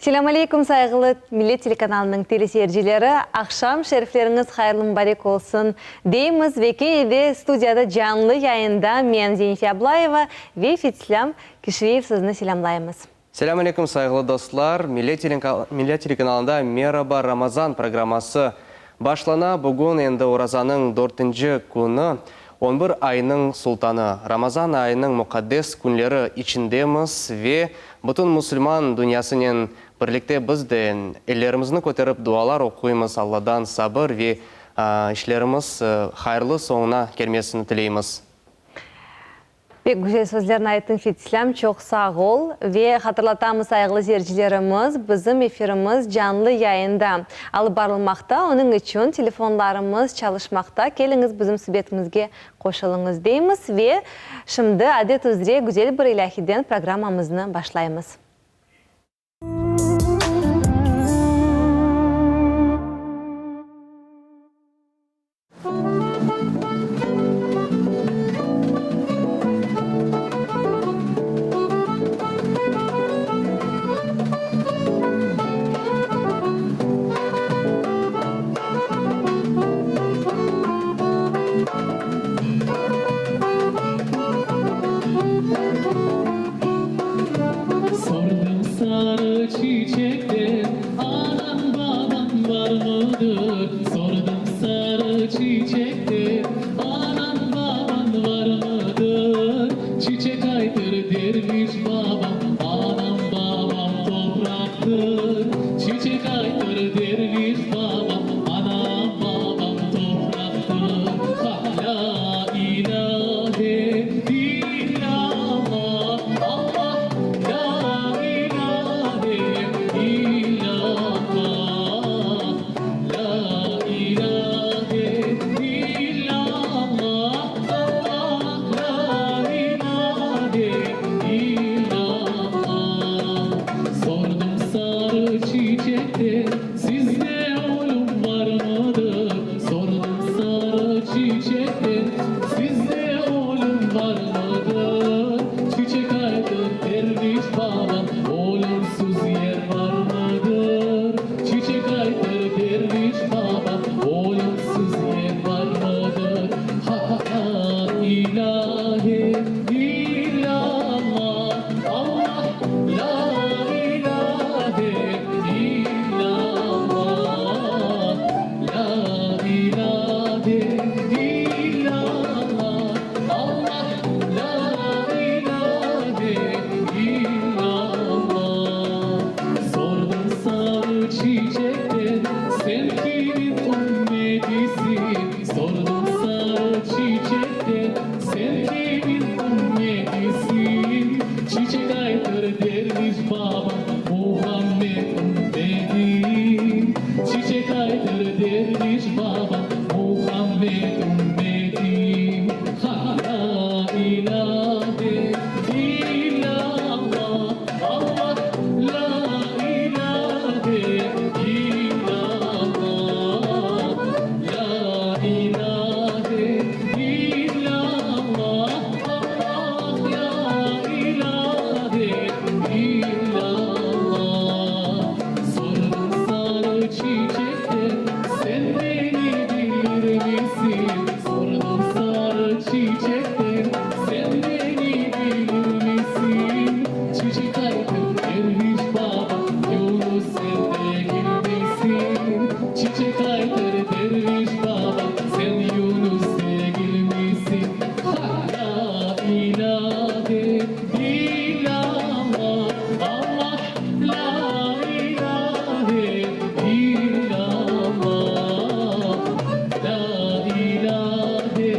Selâm aleyküm, sayğılı Millet telekanalınıñ teleseyircileri! Aqşam şerifleriñiz hayırlı mubarek olsun, deymiz ve kene de studiyada canlı yayında men, Zenife Ablayeva ve Fetislâm Kişveyev sizni selâmlaymız. Selâm aleyküm, sayğılı dostlar! Millet Millet telekanalında Meraba, Ramazan programması başlana. Bugün endi orazanıñ dörtünci künü, on bir aynıñ sultanı, Ramazan ayınıñ muqaddes künleri içindemiz ve bütün musulman dünyasınen birlikte biz de ellerimizni köterip dualar oquymız, Alladan sabır ve işlerimiz hayırlı soñuna kelmesini tileymiz. Pek güzel sözlerni ayttıñ, Fetislâm, çoq sağ ol. Ve hatırlatamız, sayğılı seyircilerimiz, bizim efirimiz canlı yayında alıp barılmaqta, onıñ içün telefonlarımız çalışmaqta, keliñiz bizim subetimizge qoşulıñız deymiz ve şimdi adet üzre güzel bir ilâhiden programmamıznı başlaymız. Sordım sarı çiçekten, Anañ, babañ barmıdır? Sordım sarı çiçekten, Anañ, babañ barmıdır? Çiçek aytır, derviş babam, Anam, babam topraqtır. Çiçek aytır, derviş babam, Anam, babam topraqtır. Ha, lâ ilâhe illâllah, Allah, lâ ilâhe illâllah, lâ ilâhe illâllah, Allah, lâ ilâhe illâllah. Sordum sarı çiçekten, Sizde ölüm barmıdır? Sordum sarı çiçekten, Sizde ölüm barmıdır? Çiçek aytır, derviş babam, Ölümsüz yer barmıdır? Çiçek aytır, derviş babam, Ölümsüz yer barmıdır? Ha-ha-ha, ilâhe illâllah, Allah, lâ ilâhe illâllah, lâ ilâhe illâllah, Allah, lâ ilâhe illâllah. Sordum sarı çiçekten, Sen kimin ümmetisin? Sordum sarı çiçekten, Sen kimin ümmetisin? Çiçek aytır, derviş babam, Muhammed ümmetim. Çiçek aytır, derviş babam, Muhammed ümmetim. Ha, lâ ilâhe illâllah, Allah, lâ ilâhe illâllah, lâ ilâhe illâllah, Allah, lâ ilâhe illâllah. Sordum sarı çiçekten, Sen beni bilir misin? Sordum sarı çiçekten, Sen beni bilir misin? Çiçek aytır, derviş babam, Yunus sen degil misin? Çiçek aytır, derviş babam, Sen Yunus degil misin? Ha, lâ ilâhe illâllah, Allah, lâ ilâhe illâllah, lâ ilâhe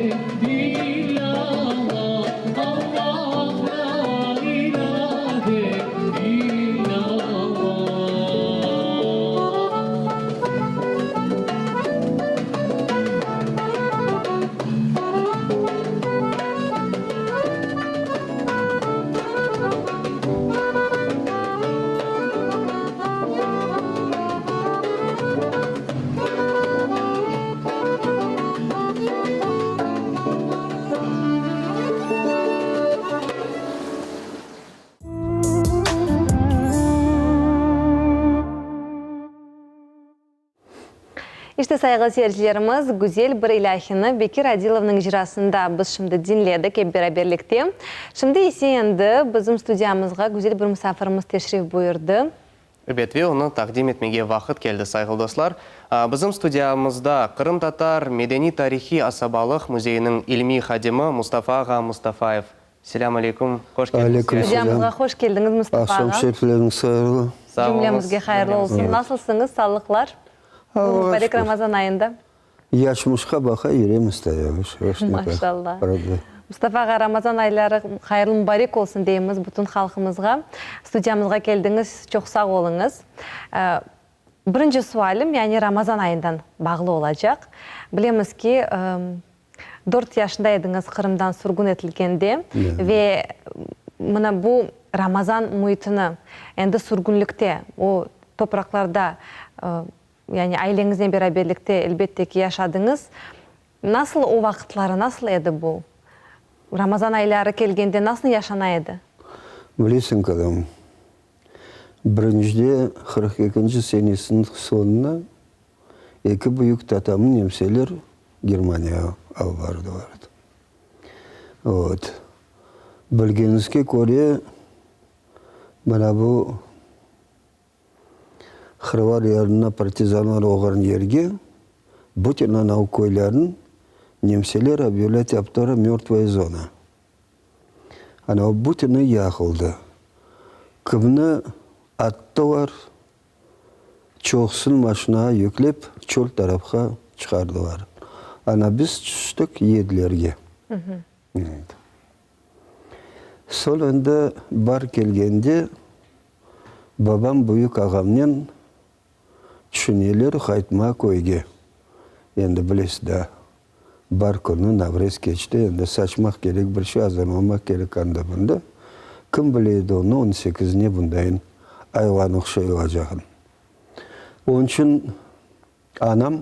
illâllah, Allah, lâ ilâhe illâllah. İşte, sayğılı seyircilerimiz, güzel bir ilâhini Bekir Adilovnıñ icrasında biz şimdi diñledik ep beraberlikte. Şimdi ise endi bizim studiyamızğa güzel bir musafirimiz teşrif buyurdı. Ebet, ve onı taqdim etmege vaqıt keldi, sayğılı dostlar. Bizim studiyamızda Qırımtatar medeniy-tarihiy asabalıq müzeyiniñ ilmiy hadimi Mustafa ağa Mustafayev. Selâm aleyküm, hoş keldiñiz. Aleyküm selâm. Studiyamızğa hoş keldiñiz, Mustafa ağa. Aqşam şerifleriñiz hayırlı. Sağ oluñız. Cümlemizge hayırlı olsun. Nasılsıñız, sağlıqlar? Bu mübarek Ramazan ayında. Yaşmışqa baqa yüremiz da yavaş yavaş. Maşallah. Mustafa ağa, Ramazan ayları hayırlı mübarek olsun deymiz bütün halqımızğa. Studiyamızğa keldiñiz, çoq sağ oluñız. Birinci sualim, yani Ramazan ayından bağlı olacaq. Bilemiz ki, dört yaşında ediñiz Qırımdan sürgün etilgende ve mına bu Ramazan müitini endi sürgünlikte, o topraqlarda, yani aileñiznen beraberlikte elbette ki yaşadıñız. Nasıl o vaqıtları, nasıl edi bu? Ramazan ayları kelgende nasıl yaşana edi? Bilesiñ, qızım, birincide 42-nci senesiniñ soñuna eki büyük tatamnı nemseler Germaniyağa alıp bardılar. Vot. Bilgenimizge köre, mına bu Hırvar yanına partizanlar olğan yerge bütün anav köylerni nemseler ob'yevlât yaptılar mörtvaya zona. Anav bütüni yaqıldı. Kimni attılar, çoqusını maşinağa yüklep çöl tarafqa çıqardılar. Ana biz tüştik Yedlerge. Soñ endi bar kelgende babam büyük ağamnen tüşüneler qaytma köyge. Endi bilesiz da, bar künü Navrez keçti, endi saçmaq kerek, bir şey azırlamaq kerek anda-bunda. Kim bile edi onı on sekizine bundayın aylanıq şey olacağın. Onıñ içün anam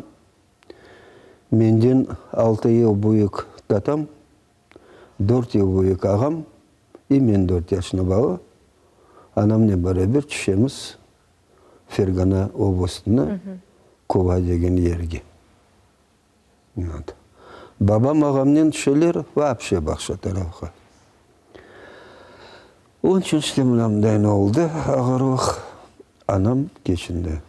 menden altı yıl büyük tatam, Dört yıl büyük ağam i men dört yaşında bala, anamnen beraber tüşemiz Fergana oblastına Kova degen yerge. Babam ağamnen tüşeler vapşe bağça tarafqa. Onıñ içün işte mına mındayın oldı ağırlıq. Anam keçindi.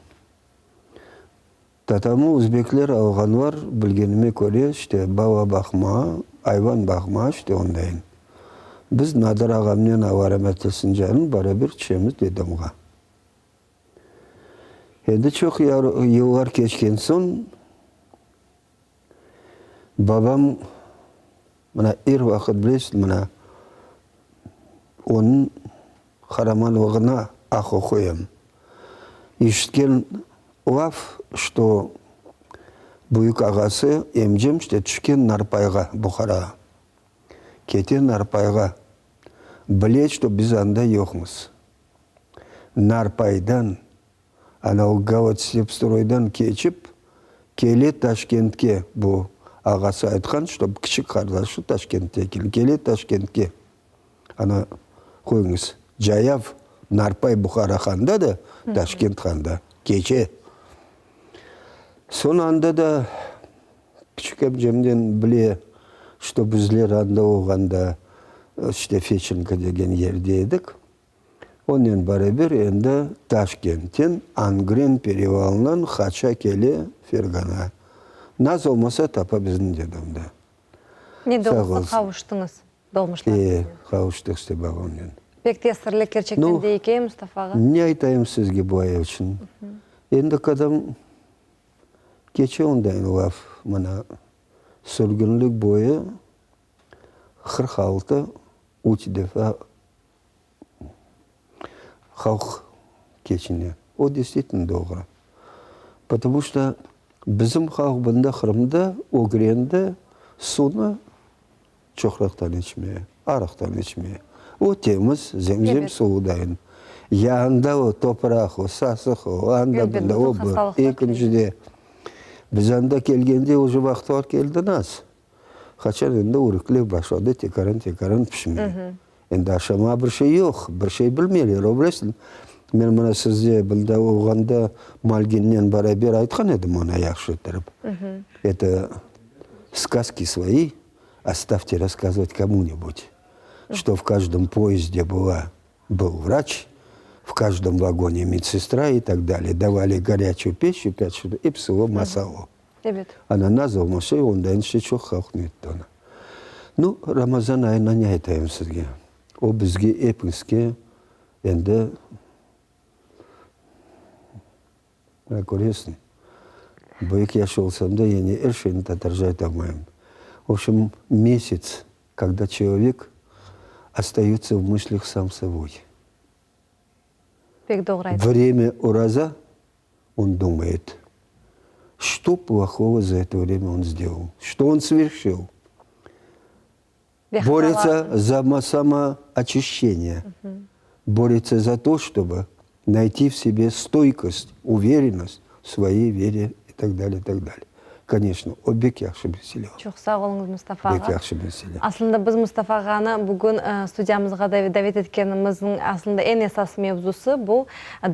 Tatamı özbekler alğanlar, bilgenime köre, işte, bala baqma, ayvan baqma, işte, ondayın. Biz Nadir ağamnen, Alla ramet etsin canım, baraber tüşemiz dedamğa. Endi çoq yıllar keçken soñ, babam, mına, er vaqıt bilesiz, mına, onıñ qaramanlığına aq oquyım. İşitken laf, şto büyük ağası emcem işte tüşken Narpayğa, Buharağa. Kete Narpayğa. Bile, şto biz anda yoqmız. Narpaydan, ana o Gavatsepstroydan keçip, kele Taşkentke, bu ağası aytqan, şto kiçik qardaşı Taşkentte eken, kele Taşkentke. Ana, qoyuñız, cayav Narpay Buhara handa da, Taşkent handa, keçe. Soñ anda da küçük emcemden bile, şto bizler anda olğanda, işte Feçenko degen yerde edik. Onen beraber endi Taşkentten Angren perevalınan qaça kele Fergana. Naz olmasa tapa bizni dedim da. Ne de olsa qavuştıñız. Doğmuşlar. E, qavuştıq işte babamnen. Pek tesirli kerçekten de ikâye, Mustafa ağa. Ne aytayım sizge bu ay içün? Endi qadam keçe ondayın laf, mına, sürgünlik boyu 46 üç defa halq keçine. O deystvitelno doğru. Potomu çto bizim halq bunda Qırımda ögrendi suvnı çoqraqtan içmeye, arıqtan içmeye. O temiz, zemzem suvu dayın. Ya anda o topraq, o sasıq, o anda bunda, o bir. Ekincide, biz anda kelgende uje vaqıtlar keldi naz. Qaçan endi ürüklev başladı tekaran-tekaran pişmeye. Endi aşamağa bir şey yoq, bir şey bilmeyler, o bilesiñ. Men mına sizde bunda olğanda Malginnen beraber aytqan edim onı yahşı ettirip. Это сказки свои оставьте рассказывать кому-нибудь, что в каждом поезде была, был врач, в каждом вагоне медсестра и так далее. Давали горячую пищу, episi o masal o. Ebet. Ana naz olmasa, ondan işte çoq halq netti onı. Nu, Ramazan ayına ne aytayım sizge? O bizge epimizge endi, mına köresiñ, büyük yaş olsam da, yani er şeyni tatarca aytalmayım. V obşem, mesяц, когда человек остается в мыслях сам собой. Pek doğru ayttıñ. Время oraza он думает, что плохого за это время он сделал, что он совершил. Ve Борется за самоочищение, борется за то, чтобы найти в себе стойкость, уверенность в своей вере и так далее, и так далее. Конечно, o bek yahşı mesele. Çoq sağ oluñız, Mustafa ağa. Bek yahşı mesele. Aslında biz Mustafa ağanı bugün studiyamızğa davet etkenimizniñ aslında eñ esas mevzusı bu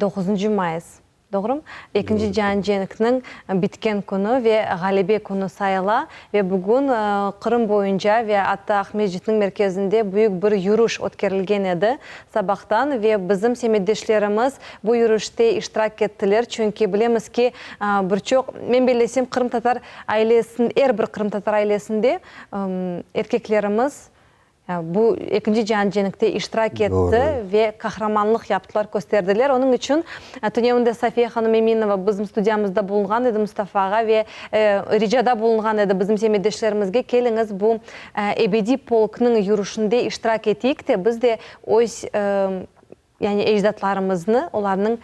doquzıncı mayıs. Doğrumı? Ekinci cian cenkniñ bitken künü ve ğalebe künü sayıla ve bugün Qırım boyunca ve atta Aqmescitniñ merkezinde büyük bir yürüş ötkerilgen edi sabahtan ve bizim semetdeşlerimiz bu yürüşte iştirak ettiler, çünki bilemiz ki, bir çoq, men bellesem, qırımtatar ailesin, er bir qırımtatar ailesinde erkeklerimiz Bu Ekinci cian cenkte iştirak etti ve qahramanlıq yaptılar, kösterdiler. Onıñ içün tünevinde Safiye hanım Eminova bizim studiyamızda bulunğan edi Mustafa ağa ve ricada bulunğan edi bizim semetdeşlerimizge, keliñiz bu ebediy polknıñ yürüşinde iştirak eteyik de, biz de öz yani ecdatlarımıznı, olarnıñ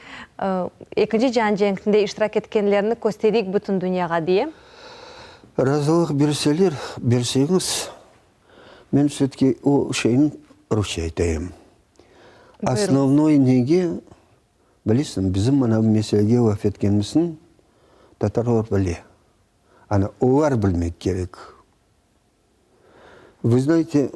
Ekinci cian cenkinde iştirak etkenlerini köstereyik bütün dünyağa diye. Razılıq berseler, berseñiz, Men vse-tki o şeyni rusça aytayım. Osnovnoy nege, bilesiñ, bizim mına bu meselege laf etkenimizni tatarlar bile. Ana, olar bilmek kerek. Vı znayte,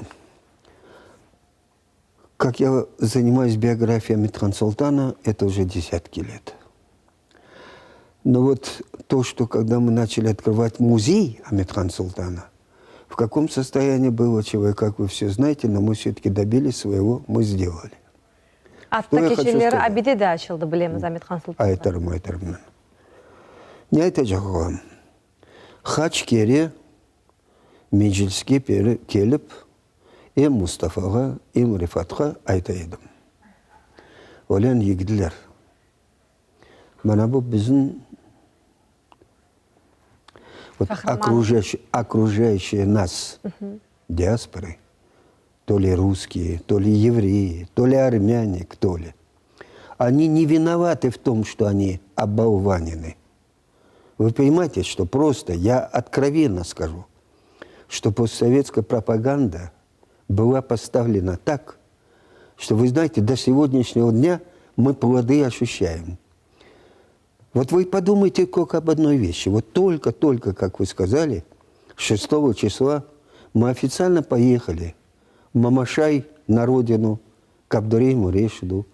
kak ya zaнимаюсь biografiya Amet-Han Sultana, eto uje desятки let. Но вот то, что когда мы начали открывать музей Аметхан Султана, в каком состоянии было человек, как вы все знаете, но мы все-таки добились своего, мы сделали. Atta keçenleri abide de açıldı, bilemiz, Amethan Sultanğa. Aytarım, aytarım men. Ne aytacaq olam? Qaç kere mecliske kelip, em Mustafağa, em Refatqa ayta edim. Olân yigitler, Mana bu bizim vot okrujayushchiye nas diasporı, to li russkiye, to li yevreyi, to li armâne, kto li, oni ne vinovatı v tom, çto oni obolvanenı. Vı ponimayete, çto prosto, ya otkrovenno skažu, çto postsovetskaya propaganda byla postavlena tak, çto, vı znayete, do segodnyaşnego dnâ mı plodı oşuşçaem. Vot vı podumайте только об одной вещи. Vot только, только, как вы сказали, шестого числа мы официально поехали в Мамашай на родину к Абдурейму Решиду,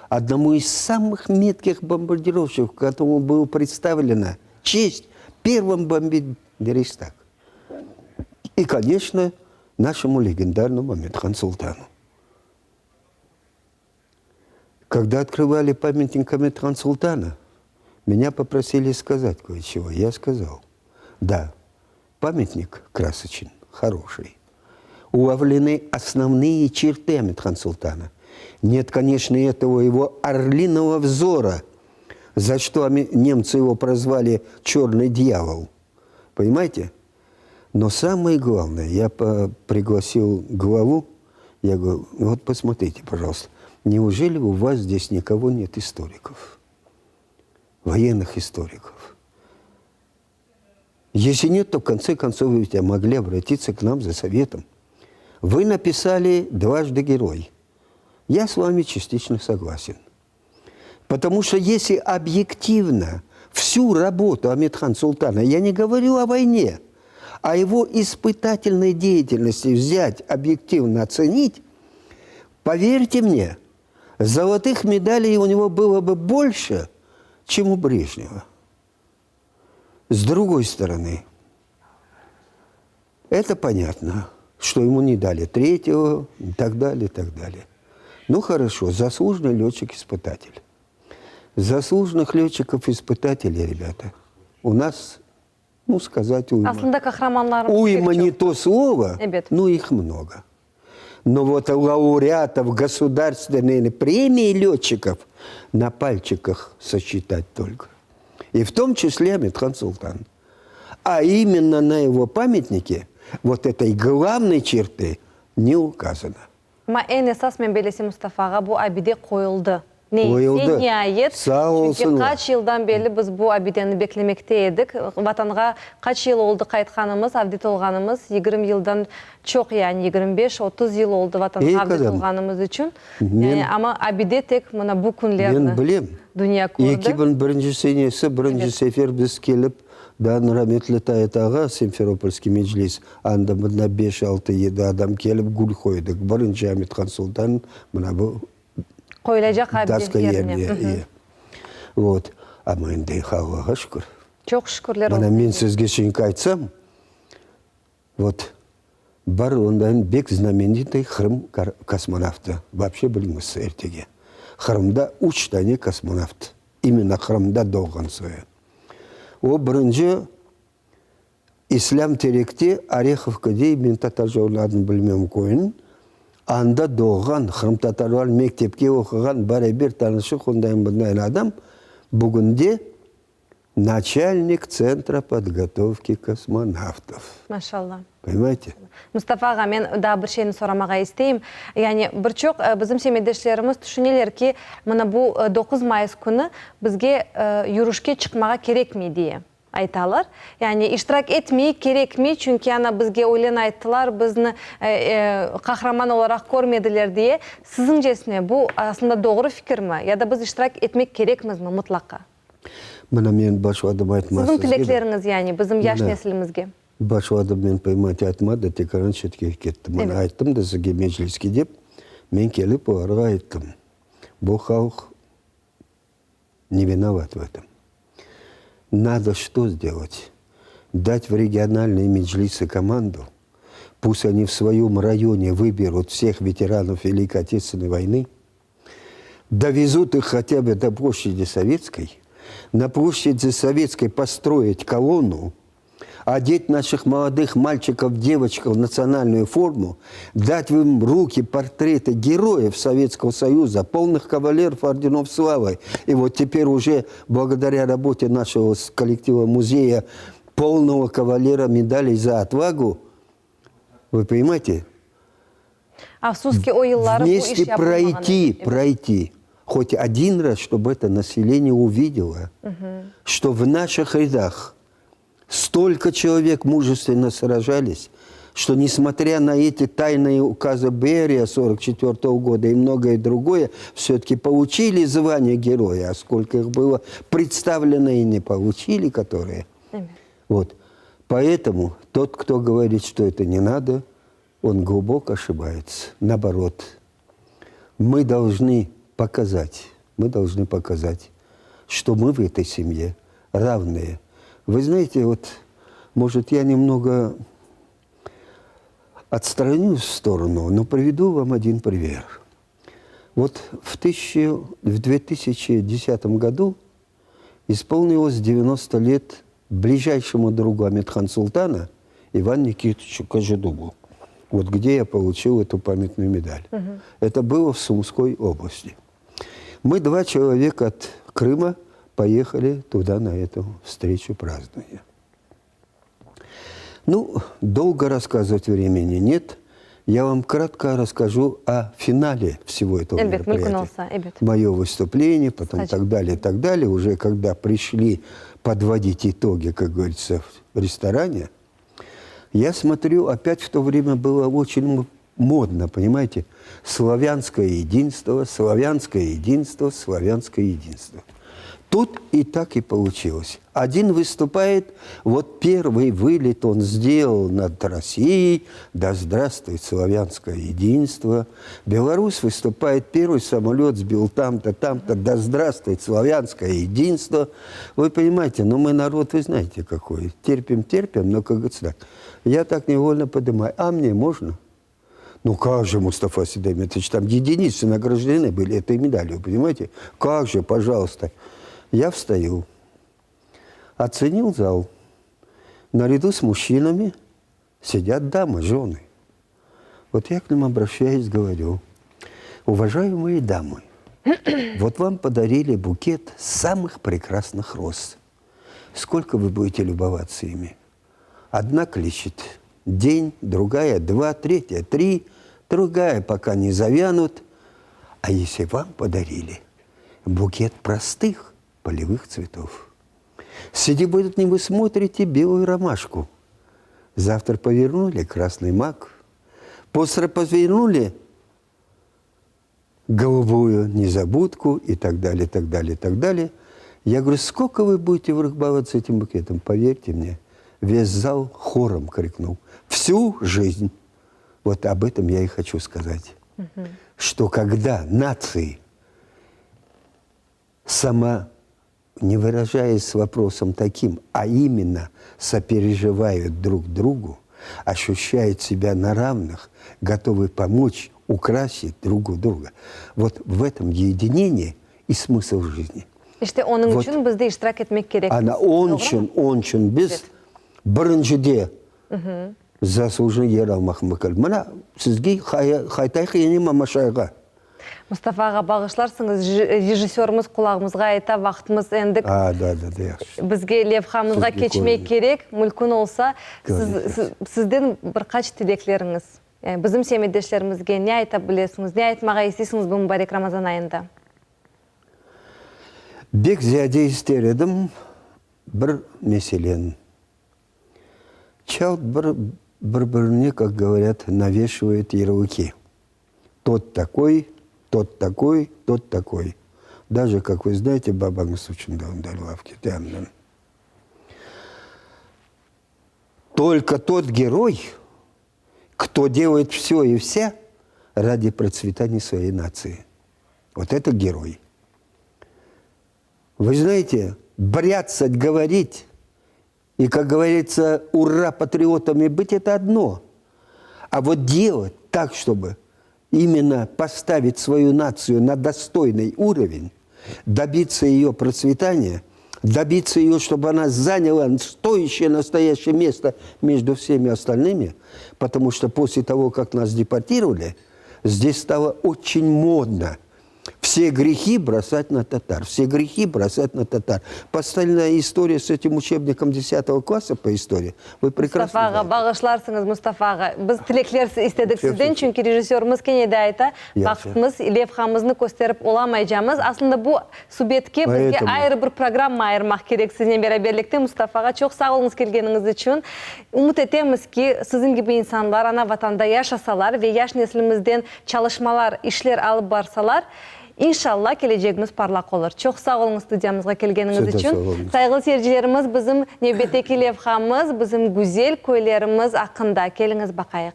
одному из самых метких бомбардировщиков, которому была представлена честь первым бомбить Рейхстаг. И, конечно, нашему легендарному Аметхан Султану. Когда открывали памятник Аметхан Султана, меня попросили сказать кое-чего. Я сказал, да, памятник красочен, хороший. Уловлены основные черты Аметхан Султана. Нет, конечно, этого его орлиного взора, за что немцы его прозвали «черный дьявол». Понимаете? Но самое главное, я пригласил главу, я говорю, вот посмотрите, пожалуйста, неужели у вас здесь никого нет историков, военных историков? Если нет, то в конце концов вы ведь могли обратиться к нам за советом. Вы написали дважды герой. Я с вами частично согласен. Потому что если объективно всю работу Аметхан Султана, я не говорю о войне, а его испытательной деятельности взять, объективно оценить, поверьте мне, Золотых медалей у него было бы больше, чем у Брежнева. С другой стороны, это понятно, что ему не дали третьего и так далее, и так далее. Ну хорошо, заслуженный летчик-испытатель. Заслуженных летчиков-испытателей, ребята, у нас, ну сказать, уйма. Aslında qahramanlarımız Уйма pek не çoq. то слово, Ebet. но их много. Но вот лауреатов государственной премии летчиков на пальчиках сосчитать только. И в том числе Аметхан Султан. А именно на его памятнике вот этой главной черты не указано. Amma eñ esas men bellesem Mustafa ağa bu abide qoyuldı. Ne ise, Qoyuldı. niayet, Sağ çünki olsunlar. qaç yıldan berli biz bu abideni beklemekte edik. Vatanğa qaç yıl oldı qaytqanımız, avdet olğanımız, 20 yıldan çoq yani, 25, 30 yıl oldı Vatanğa Ey avdet qadam, olğanımız içün. men, Yani, amma abide tek mına bu künlerni men bilem, dünya kördi. 2001 senesi birinci Ebet. sefer biz kelip, daa rametli Tayet ağa, Simferopolskiy meclis, anda mında beş, altı, yedi adam kelip gül qoydıq. Birinci Amethan Sultan mına bu Qoyulacaq abide Daska yerine. yerine. E. Вот. Amma endi Allağa şükür. Çoq şükürler Mına olsun. men sizge şimdi aytsam, вот, bar ondan bek знаменитый Qırım kosmonavtı. Вообще biliñiz ertege. Qırımda üç tane kosmonavt. Именно Qırımda doğğan soyu. O birinci İslâm Terekte, Orehovka dey, men tatarca onıñ adını bilmem köyüniñ, anda doğğan, qırımtatarlar mektepke oquğan, baraber tanışıq ondayın-bundayın adam, bugünde načalnik Tsentra podgotovki kosmonavtov. Maşalla. Ponimayete? Mustafa ağa, men daa bir şeyni soramağa isteyim. Yani bir çoq bizim semetdeşlerimiz tüşüneler ki, mına bu 9 mayıs künü bizge yürüşke çıqmağa kerekmey diye aytalar. Yani iştirak etmeyik kerekmey, çünki ana bizge öylen ayttılar, bizni qahraman olaraq körmediler diye. Siziñcesine bu aslında doğru fikirmi ya da biz iştirak etmek kerekmizmi mıtlaqa? Mına men başladım aytma Siziñ sizge de. tilekleriñiz yani bizim yaş Mına nesilimizge. Başladım men poymat aytma da tekaran çetke kettim. Mına Evet. ayttım da sizge mecliske dep, men kelip olarğa ayttım, bu halq ne vinovat v etom. Nado çto sdelat? Dать в regionalnıye meclisi komandu, pust oni v svoyom rayone vıberut vseh veteranov Velikой Otечественной voyny, dovezut ih hotya bı do ploşçadi Sovetskoy, na ploşçadi Sovetskoy postroit kolonnu, odet naših molodых malçikov, devoçkov v natsionalnuyu formu, dать im v ruki portretı geroyev Sovetskogo Soyuza, polных kavalerov ordenov slavı, i vot teper uje blagodarya rabote našego kollektiva muzeya polnogo kavalera medaley za otvagu, vı ponimayete? Afsus ki, o yılları bu iş Vmeste yapılmağan edi. proyti, proyti hot odin raz, ştob eto naseleniye uvidelo, çto v naših ryadah stolko çelovek mujestvenno srajalis, çto nesmotrya na eti taynıye ukazı Beriya 44-go goda i mnogoye drugoye, vse-taki poluçili zvaniye geroya, a skolko ih bylo predstavleno i ne poluçili, kotorıye. Vot. Poetomu tot, kto govorit, çto eto ne nado, on gluboko oşibayetsya. Naoborot, mı dolžnı pokazat, mı dolžnı pokazat, çto mı v etoy semye ravnıye. Vı znayete, vot, mojet, ya nemnogo otstranüs v storonu, no privedu vam odin primer. Vot v tısyaçu, v 2010 godu ispolnilos 90 let blijayşemu drugu Amethan Sultana Ivanu Nikitiçu Kojedubу. Vot gde ya poluçil etu pamyatnuyu medal. Eto bylo v Sumskoy oblasti. Mı dva çeloveka ot Krıma poehali tuda na etu vstreçu prazdnovaniya. Nu, dolgo rasskazyvat vremeni net. Ya vam kratko rasskažu o finale vsego etogo Elbet, mümkün meropriyatiya. olsa, ebet. Moye vıstupleniye, potom Qısqaca. tak daleye, tak daleye. Uje kogda prişli podvodit itogi, kak govoritsya, v restorane, ya smotryu, opyat v to vremya bylo oçen modno, ponimayete, slavyanskoye yedinstvo, slavyanskoye yedinstvo, slavyanskoye yedinstvo. Тут и так и получилось. Один выступает, вот первый вылет он сделал над Россией, да здравствует славянское единство. Беларусь выступает, первый самолет сбил там-то, там-то, да здравствует славянское единство. Вы понимаете, ну мы народ, вы знаете какой. Терпим, терпим, но как говорится так. Я так невольно поднимаю, а мне можно? Ну как же, Мустафа Сейдамет, там единицы награждены были этой медалью, понимаете? Как же, пожалуйста. Я встаю, оценил зал. Наряду с мужчинами сидят дамы, жены. Вот я к ним обращаюсь, говорю, уважаемые дамы, вот вам подарили букет самых прекрасных роз. Сколько вы будете любоваться ими? Одна кличет день, другая два, третья три, другая пока не завянут. А если вам подарили букет простых полевых цветов, Среди будет не вы смотрите белую ромашку. Завтра повернули красный мак. После повернули голубую незабудку и так далее, так далее, так далее. Я говорю, сколько вы будете врубаваться этим букетом? Поверьте мне, весь зал хором крикнул. Всю жизнь. Вот об этом я и хочу сказать. Угу. Что когда нации сама не выражаясь вопросом таким, а именно сопереживают друг другу, ощущают себя на равных, готовы помочь, украсить друг друга. Вот в этом единении и смысл жизни. İşte onıñ içün biz de iştirak etmek kerekmiz. Ana, onıñ içün, onıñ içün biz birincide zaslujnıy yer almaq mümkün. Mına sizge qaytayıq ene Mamaşayğa. Mustafa ağa, bağışlarsıñız, rejissörımız qulağımızğa ayta, vaqtımız endi. A, da, da, da, yahşı. Bizge levhamızğa keçmek kerek, mülkün olsa, sizden bir qaç tilekleriñiz, yani bizim semetdeşlerimizge ne ayta bilesiñiz, ne aytmağa isteysiñiz bu mubarek Ramazan ayında? Bek ziyade ister edim bir meseleni. Çalt bir bir-birine, kak govorât, naveşivayut yarlıki. Tot takoy, tot takoy, tot takoy. Daje, kak vı znayte, babañız içün de onday laf kete andan. Tolko tot geroy, kto delayet vsё i vsâ radi protsvetaniya svoyey natsii. Vot eto geroy. Вы знаете, бряцать, говорить и, как говорится, ура патриотами быть – это одно. А вот делать так, чтобы именно поставить свою нацию на достойный уровень, добиться ее процветания, добиться ее, чтобы она заняла стоящее настоящее место между всеми остальными, потому что после того, как нас депортировали, здесь стало очень модно – все грехи бросать на татар, все грехи бросать на татар. Постоянная история с этим учебником 10 класса по истории, вы прекрасно Mustafa ağa, bağışlarsıñız, Mustafa ağa. Biz tilekler istedik sizden, çünki rejissörımız kene de ayta, vaqıtımız, levhamıznı kösterip olamaycamız. Aslında bu subetke bizge ayrı bir programma ayırmaq kerek siznen beraberlikte. Mustafa ağa, çoq sağ oluñız kelgeniñiz içün. Ümüt etemiz ki, siziñ kibi insanlar ana-Vatanda yaşasalar ve yaş neslimizden çalışmalar, işler alıp barsalar, inşalla, kelecegimiz parlaq olur. Çoq sağ oluñız studiyamızğa kelgeniñiz içün. Sayğılı seyircilerimiz, bizim nevbetteki levhamız bizim güzel köylerimiz aqqında. Keliñiz baqayıq.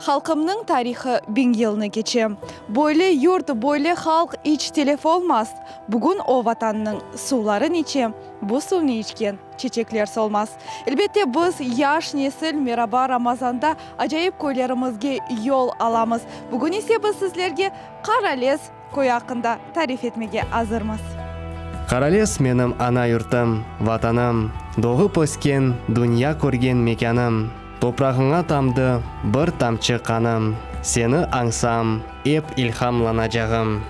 Halqımnıñ tarihı biñ yılnı keçe. Böyle yurt, böyle halq iç telef olmaz. Bugün o Vatannıñ suvların içe, bu suvnı içken çeçekler solmaz. Elbette, biz, yaş nesil, Meraba Ramazanda acayip köylerimizge yol alamız. Bugün ise biz sizlerge Qaralez köyü aqqında tarif etmege azırmız. Qaralez menim ana yurtım, Vatanım, doğıp ösken, dünya körgen mekânım. Toprağıña tamdı bir tamçı qanım, Seni añsam, ep ilhamlanacağım.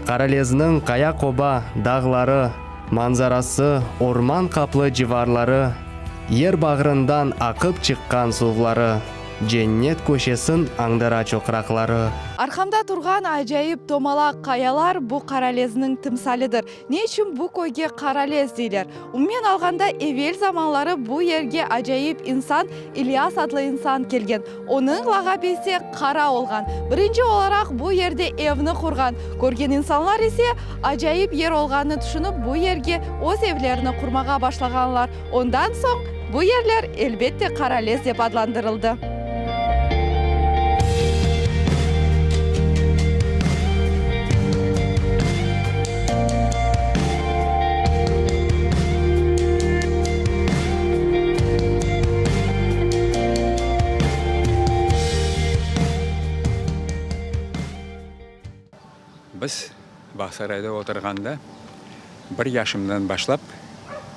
Qaralezniñ qaya-qoba dağları, Manzarası, orman qaplı civarları, Yer bağrından aqıp çıqqan suvları. Cennet köşesin añdıra çoqraqları. Arqamda turğan acayip tomalaq qayalar bu Qaralezniñ timsalidir. Ne içün bu köyge Qaralez deyler? Umumen alğanda, evel zamanları bu yerge acayip insan, İlyas adlı insan kelgen. Onıñ lağabı ise Qara olğan. Birinci olaraq bu yerde evni qurğan. Körgen insanlar ise, acayip yer olğanını tüşünip, bu yerge öz evlerini qurmağa başlağanlar. Ondan soñ bu yerler, elbette, Qaralez dep adlandırıldı. Biz Bağsarayda oturğanda, bir yaşımdan başlap,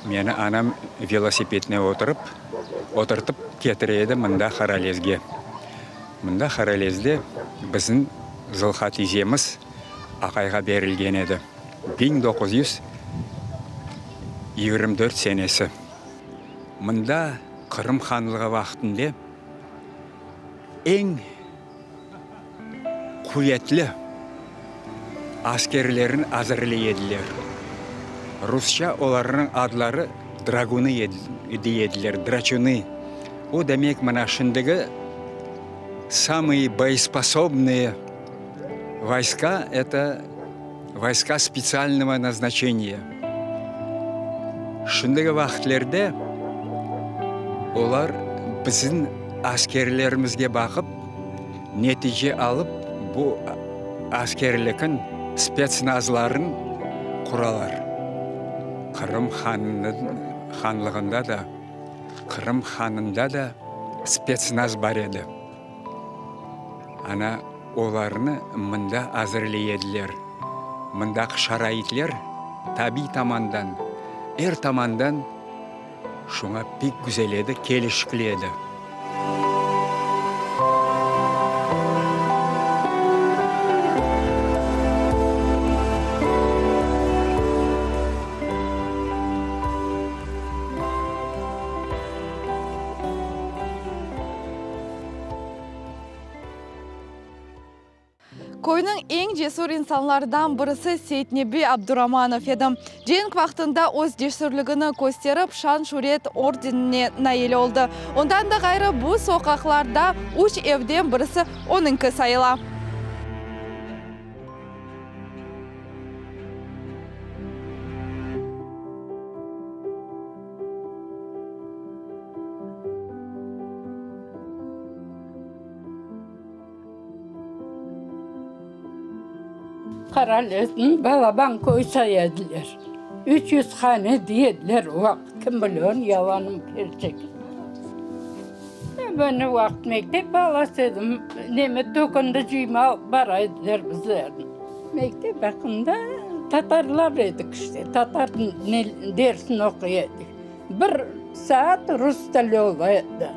meni anam velosipedine oturıp, oturtıp ketire edi mında Haralezge. Mında Haralezde bizim Zılha tizemiz aqayğa berilgen edi, 1924 senesi. Mında Qırım hanlığı vaqtında eñ quvetli askerlerini azırlay ediler. Rusça olarnıñ adları dragunı dey ediler, draçunı. O demek mına şimdigi samıye boesposobnıye voyska, eto voyska spetsialnogo naznaçeniya. Şimdigi vaqıtlerde olar bizim askerlerimizge baqıp, netice alıp, bu askerlikin spetsnazların quralar. Qırım hanlığında da, Qırım hanında da spetsnaz bar edi. Ana, olarnı mında azırlay ediler. Mındaki şaraitler tabiy tamandan, er tamandan şuña pek güzel edi, kelişikli edi. Köyniñ eñ cesür insanlardan birisi Seytnebi Abduramanov edi. Cenk vaqtında öz cesürligini kösterip, Şan-şüret ordenine nail oldı. Ondan da ğayrı, bu soqaqlarda üç evden birisi onıñki sayıla. Qaralesni balaban köy saya ediler. 300 hane dey ediler o vaqıt, kim biliyor, yalanmı, kerçekmi. Ben o vaqıt mektep balası edim, neme tökündi cıyma alıp bara ediler bizlerni. Mektep aqqında tatarlar edik işte, tatar dersini oquy edik. Bir saat rus tili ola edi,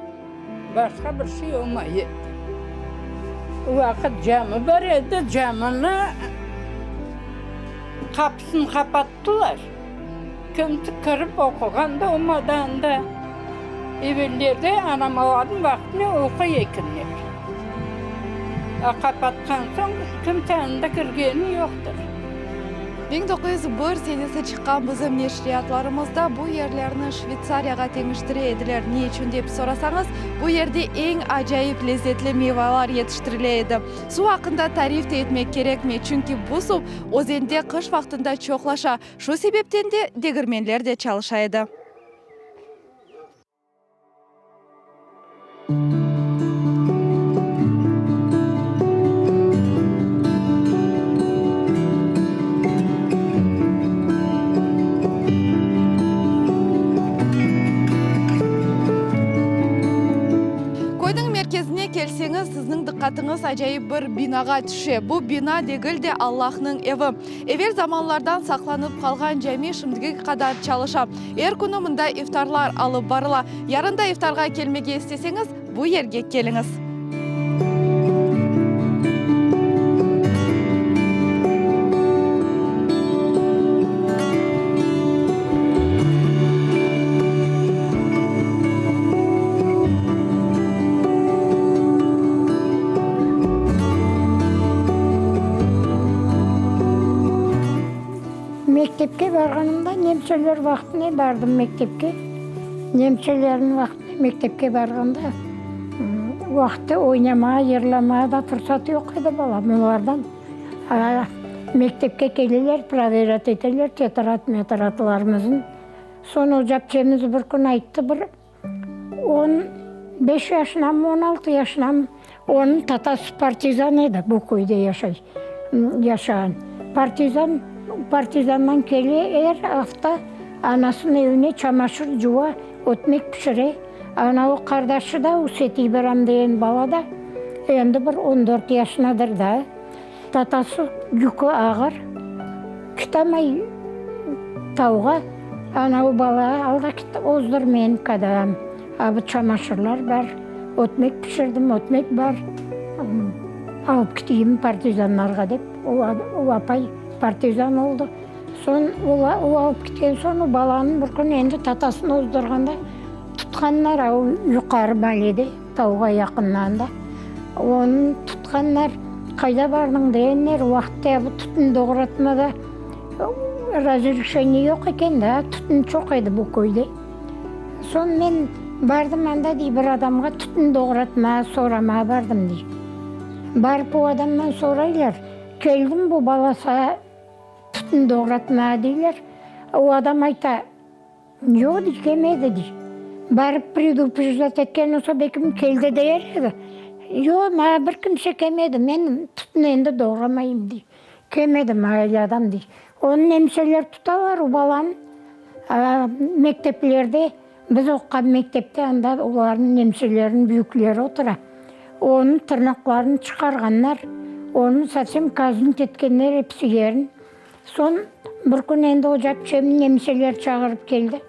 başqa bir şey olmay edi. O vaqıt cami bar edi, camini qapısını qapattılar. Kimse kirip oquğan da olmadı anda. Evellerde anamalarnıñ vaqtında oquy ekenler. A qapatqan soñ kimse anda kirgeni yoqtır. 1901 senesi çıqqan bizim neşriyatlarımızda bu yerlerni Şveytsariyağa teñiştire ediler. Ne içün dep sorasañız, bu yerde eñ acayip lezzetli meyvalar yetiştirile edi. Suv aqqında tarif de etmek kerekmey, çünki bu suv özende qış vaqtında çoqlaşa, şu sebepten de degirmenler de çalışa edi. Köyniñ merkezine kelseñiz, sizniñ diqqatıñız acayip bir binağa tüşe. Bu bina degil de, Allahnıñ evi. Evel zamanlardan saqlanıp qalğan cami şimdiki qadar çalışa. Er künü mında iftarlar alıp barıla. Yarın da iftarğa kelmege isteseñiz, bu yerge keliñiz. Mektepke barğanımda nemseler vaqtına bardım mektepke. Nemselerniñ vaqtına mektepke barğanda, vaqıtta oynamağa, yırlamağa da fırsat yoq edi balam, olardan. Mektepke keleler, proverat eteler tetrat-metratlarımıznı. Soñ ocapçemiz bir kün ayttı, bir 15 yaşınamı, 16 yaşınamı, onıñ tatası partizan edi, bu köyde yaşay, yaşağan. Partizan, partizandan kele, er afta anasınıñ evine çamaşır cuva, ötmek pişire. Ana o qardaşı da, Uset İbram degen bala da, endi bir 14 yaşındadır da. Tatası yükü ağır, kitamay tavğa, ana o bala al da kit, ozdır meni kadam, a bu çamaşırlar bar, ötmek pişirdim, ötmek bar, alıp kiteyim partizanlarğa dep, o apay partizan oldı. Soñ o alıp kitken soñ o balanı bir kün endi tatasını ozdırğanda tutqanlar, a o yuqarı malede. Tavğa yaqınlandı. Onı tutqanlar, Qayda bardıñ? degenler. O vaqıtta bu tütün doğratmada razrişeniye yoq eken da, tütün çoq edi bu köyde. Soñ men bardım anda, dey, bir adamğa tütün doğratmağa, soramağa bardım, dey. Barıp o adamdan soraylar, Keldim bu bala sağa tütün doğratmağa, deyler. O adam ayta. Yoq, dey, kelmedi, dey. Barıp preduprijdat etken olsa, belkim keldi der edi. Yoq, maña bir kimse kelmedi, men tütün endi doğramayım, dey. Kelmedi maña öyle adam, dey. Onı nemseler tutalar, o balanı, mekteplerde, biz oquğan mektepte anda olarnıñ, nemselerniñ büyükleri otura. Onıñ tırnaqlarını çıqarğanlar, onı sovsem kaznit etkenler episi yerin. Soñ bir kün endi ocapçemni nemseler çağırıp keldi.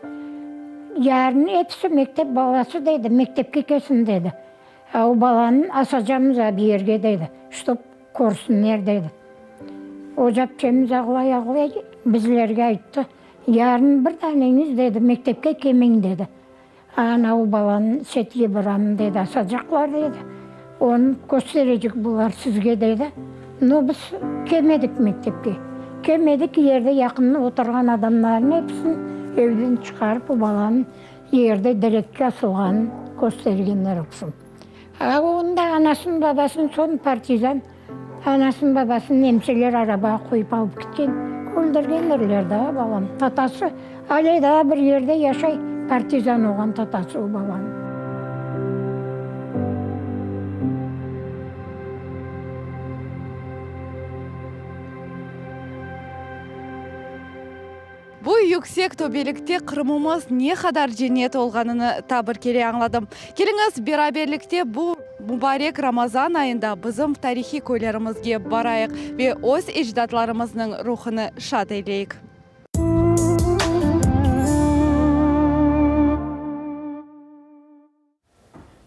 Yarın episi mektep balası, dedi, mektepke kelsin, dedi. A o balanı asacamız a bir yerge, dedi, ştob körsünler, dedi. Ocapçemiz ağlay-ağlay bizlerge ayttı, Yarın bir daneñiz, dedi, mektepke kelmeñ, dedi. Ana o balanı Setiye Bıranı, dedi, asacaqlar, dedi. Onı kösterecek bular sizge, dedi. No, biz kelmedik mektepke. Kelmedik, yerde yaqın oturğan adamlarnıñ episini evden çıqarıp, o balanıñ yerde direkke asılğanın köstergenler obşim. A onda anasını, babasını soñ partizan anasını, babasını nemseler arabağa qoyıp alıp ketken, öldürgendirler daa balam. Tatası ale daa bir yerde yaşay, partizan olğan tatası o balanıñ. Bu yüksek töpelikte Qırımımız ne qadar cennet olğanını ta bir kere añladım. Keliñiz, beraberlikte bu mubarek Ramazan ayında bizim tarihiy köylerimizge barayıq ve öz ecdatlarımıznıñ ruhunı şad eyleyik.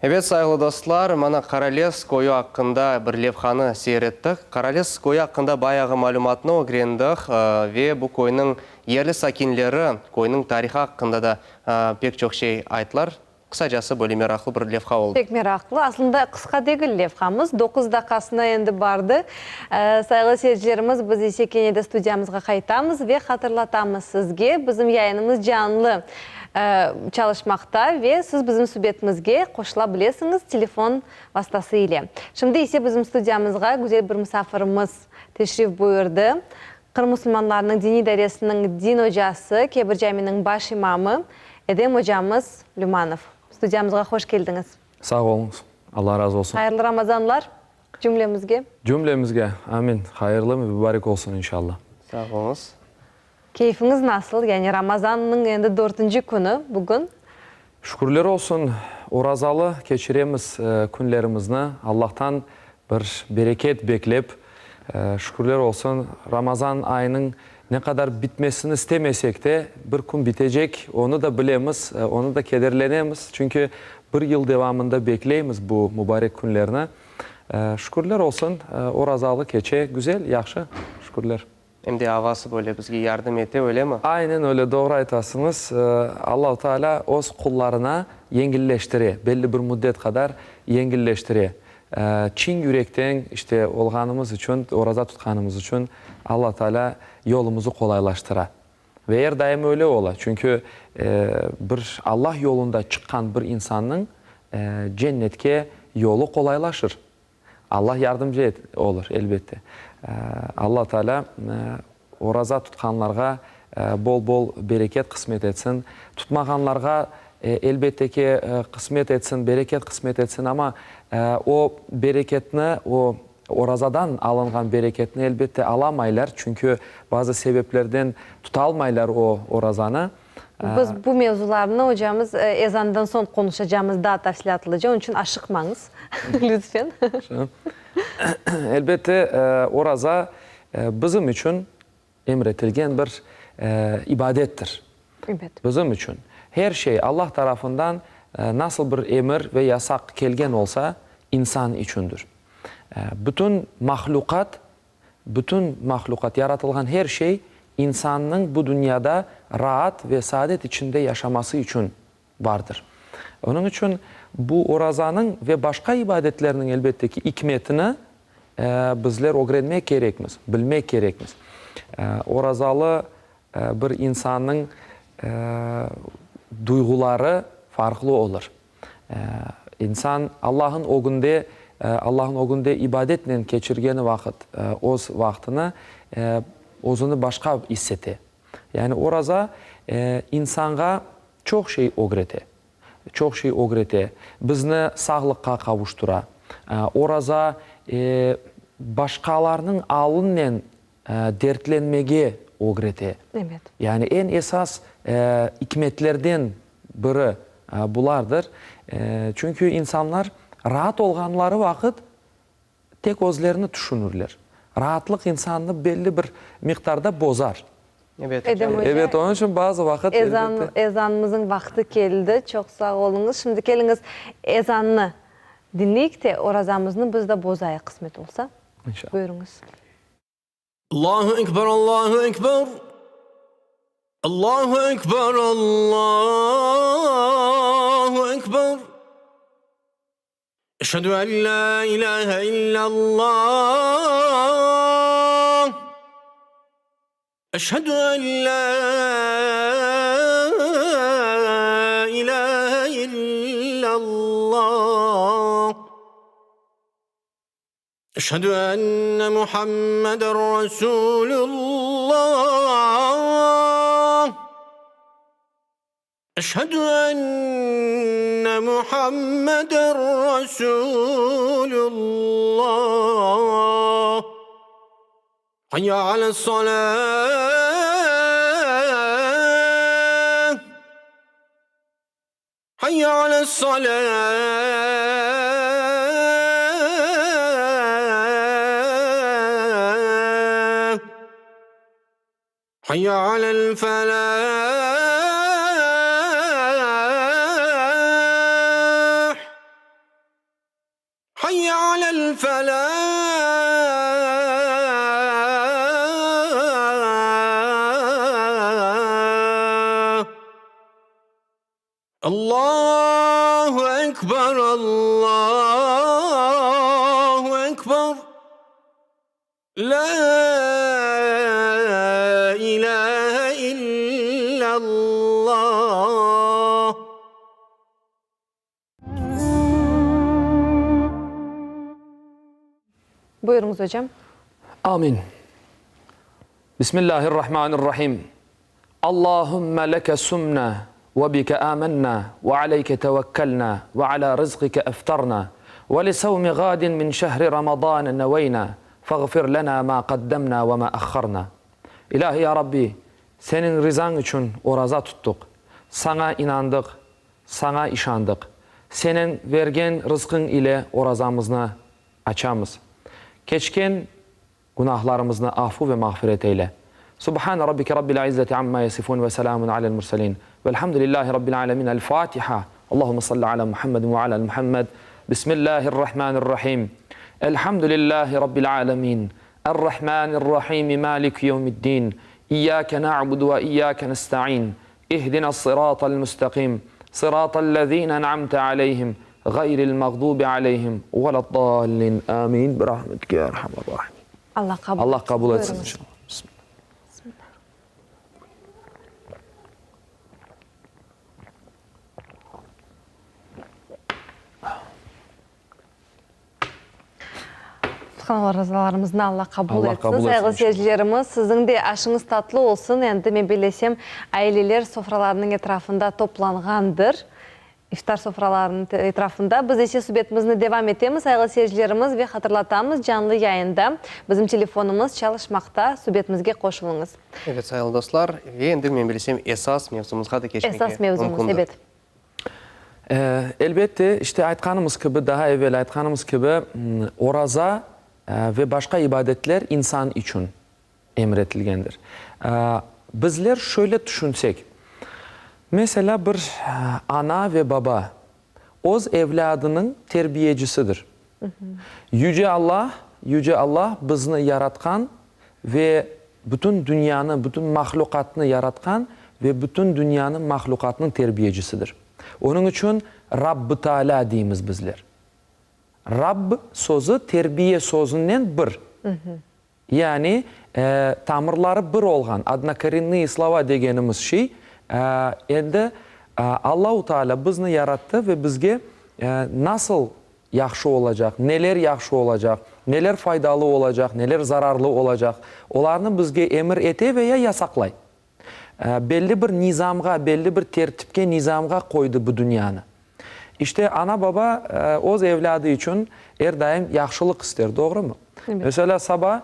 Ebet, sayğılı dostlar, mana Qarales köyü aqqında bir levhanı seyir ettik. Qarales köyü aqqında bayağı malümatnı ögrendik ve bu köyniñ yerli sakinleri köyniñ tarihı aqqında da pek çoq şey ayttılar. Qısacası, böyle meraqlı bir levha oldı. Pek meraqlı. Aslında, qısqa degil levhamız, doquz daqqasına endi bardı. Sayğılı seyircilerimiz, biz ise kene de studiyamızğa qaytamız ve hatırlatamız sizge, bizim yayınımız canlı çalışmaqta ve siz bizim subetimizge qoşula bilesiñiz telefon vastası ile. Şimdi ise bizim studiyamızğa güzel bir musafirimiz teşrif buyurdı. Qırım musulmanlarınıñ diniy idaresiniñ din ocası, Kebir caminiñ baş imamı Edem ocamız Lümanov. Studiyamızğa hoş keldiñiz. Sağ oluñız. Alla razı olsun. Hayırlı Ramazanlar cümlemizge. Cümlemizge, amin. Hayırlı, mübarek olsun inşalla. Sağ oluñız. Keyfiñiz nasıl? Yani Ramazannıñ endi dörtünci künü bugün. Şükürler olsun, orazalı keçiremiz künlerimizni, Allahtan bir bereket beklep. Şükürler olsun, Ramazan ayınıñ ne qadar bitmesini istemesek de, bir kün bitecek, onı da bilemiz, onı da kederlenemiz, çünki bir yıl devamında bekleymiz bu mübarek künlerni. Şükürler olsun, orazalı keçe, güzel, yahşı, şükürler. Em de avası böyle bizge yardım ete, öylemi? Aynen öyle, doğru aytasıñız. Allahu Teala öz qullarına yengilleştire, belli bir müddet qadar yengilleştire. Çin yürekten, işte, olğanımız içün, oraza tutqanımız içün Alla Teala yolumızı qolaylaştıra. Ve er daim öyle ola, çünki bir Allah yolunda çıqqan bir insannıñ cennetke yolu qolaylaşır. Allah yardımcı olur, elbette. Alla Taalâ oraza tutqanlarğa bol-bol bereket qısmet etsin. Tutmağanlarğa, elbette ki, qısmet etsin, bereket qısmet etsin, amma o bereketni, o orazadan alınğan bereketni, elbette, alamaylar, çünki bazı sebeplerden tutalmaylar o orazanı. Biz bu mevzularnı, ocamız, ezandan soñ qonuşacamız daa tafsilâtlıca, onıñ içün aşıqmañız, lütfen. Elbette, oraza bizim içün emir etilgen bir ibadettir. Ebet. Bizim içün. Her şey Allah tarafından nasıl bir emir ve yasaq kelgen olsa, insan içündir. Bütün mahlüqat Bütün mahlüqat, yaratılğan her şey insannıñ bu dünyada raat ve saadet içinde yaşaması içün bardır. Onıñ içün bu orazanıñ ve başqa ibadetlerniñ, elbette ki, ikmetini bizler ögrenmek kerekmiz, bilmek kerekmiz. Orazalı bir insannıñ duyğuları farqlı olur. İnsan Allah'ın ögünde, Allah'ın ögünde ibadetnen keçirgeni vaqıt öz vaqtını özüni başqa iss ete. Yani oraza insanğa çoq şey ögrete, çoq şey ögrete, bizni sağlıqqa qavuştura. Oraza başqalarnıñ alınen dertlenmege ögrete. Ebet. Yani eñ esas ikmetlerden biri bulardır. Çünki insanlar raat olğanları vaqıt tek özlerini tüşünirler. Raatlıq insannı belli bir miqdarda bozar. Ebet, ocam. Edem oca. Ebet, onıñ içün bazı vaqıt, Ezan, elbette. ezanımızıñ vaqtı keldi. Çoq sağ oluñız. Şimdi keliñiz, ezannı diñleyik de, orazamıznı biz de bozayıq, qısmet olsa. İnşallah. Buyurıñız. Allahu ekber, Allahu ekber, Allahu ekber, Allahu ekber. Eşhedü en la ilahe illallah. Eşhedü en la ilahe illallah. Eşhedü enne Muhammeden Resulullah. Eşhedü enne Muhammeden Resulullah. Hayya ales-salah. Hayya ales-salah. Hayya alel-felah. Hayya alel-felah. Allahu ekber, Allahu ekber, La ilahe illallah. Buyurıñız, ocam. Amin. Bismillahirrahmanirrahim. Allahümme leke sumna ve bike amenna ve aleyke tevekkelna ve ala rizqike eftarna ve li sevmi gadin min şehri Ramazan neveyna fağfir lena ma qaddemna ve ma ahharna. İlahi ya Rabbi, Seniñ rizañ içün oraza tuttuq, Saña inandıq, Saña işandıq. Seniñ vergen rızqıñ ile orazamıznı açamız. Keçken günahlarımıznı afu ve mağfiret eyle. Subhane rabbike rabbil izzeti amma yasifun ve selamun alel murselin. Velhamdülillahi rabbil alemin. El Fatiha. Allahümme salli ala Muhammedin ve ala ali Muhammed. Bismillahirrahmanirrahim. Elhamdülillahi rabbil alemin. Errahmanirrahim. Maliki yevmiddin. İyyake na'budu ve iyyake nesta'in. İhdina s-sıratal mustaqim, sıratal lezine en'amte aleyhim, gayril mağdubi aleyhim veled-dallin. Amin. Bi rahmetike ya erhamer rahimin. Allah qabul Allah qabul etsin Buyurıñız. inşallah. Bismillah. Tutqan orazalarımıznı Alla qabul Alla etsin. qabul etsin, Sayğılı inşallah. seyircilerimiz, siziñ de aşıñız tatlı olsun. Endi men bellesem, aileler sofralarınıñ etrafında toplanğandır. İftar sofralarınıñ etrafında. Biz ise subetimizni devam etemiz, sayğılı seyircilerimiz, ve hatırlatamız, canlı yayında bizim telefonımız çalışmaqta, subetimizge qoşulıñız. Evet, sayğılı dostlar, ve endi men bilsem, esas mevzumızğa da keçmege Esas mevzumız, mümkündür. ebet. Elbette, işte aytqanımız kibi, daa evel aytqanımız kibi, oraza ve başqa ibadetler insan içün emir etilgendir. Bizler şöyle tüşünsek, meselâ, bir ana ve baba öz evlâdınıñ terbiyecisidir. Yüce Allah, Yüce Allah bizni yaratqan ve bütün dünyanı, bütün mahlüqatnı yaratqan ve bütün dünyanı, mahlüqatnıñ terbiyecisidir. Onıñ içün Rabbı-Taalâ deymiz bizler. Rabb sözü terbiye sözünen bir. Yani, tamırları bir olğan, odnokorennıye slova degenimiz şey, endi Allahu Teala bizni yarattı ve bizge nasıl yahşı olacaq, neler yahşı olacaq, neler faydalı olacaq, neler zararlı olacaq, olarnı bizge emir ete ve ya yasaqlay. Belli bir nizamğa, belli bir tertipke, nizamğa qoydı bu dünyanı. İşte, ana-baba öz evlâdı içün er daim yahşılıq ister, doğrumı? Meselâ, saba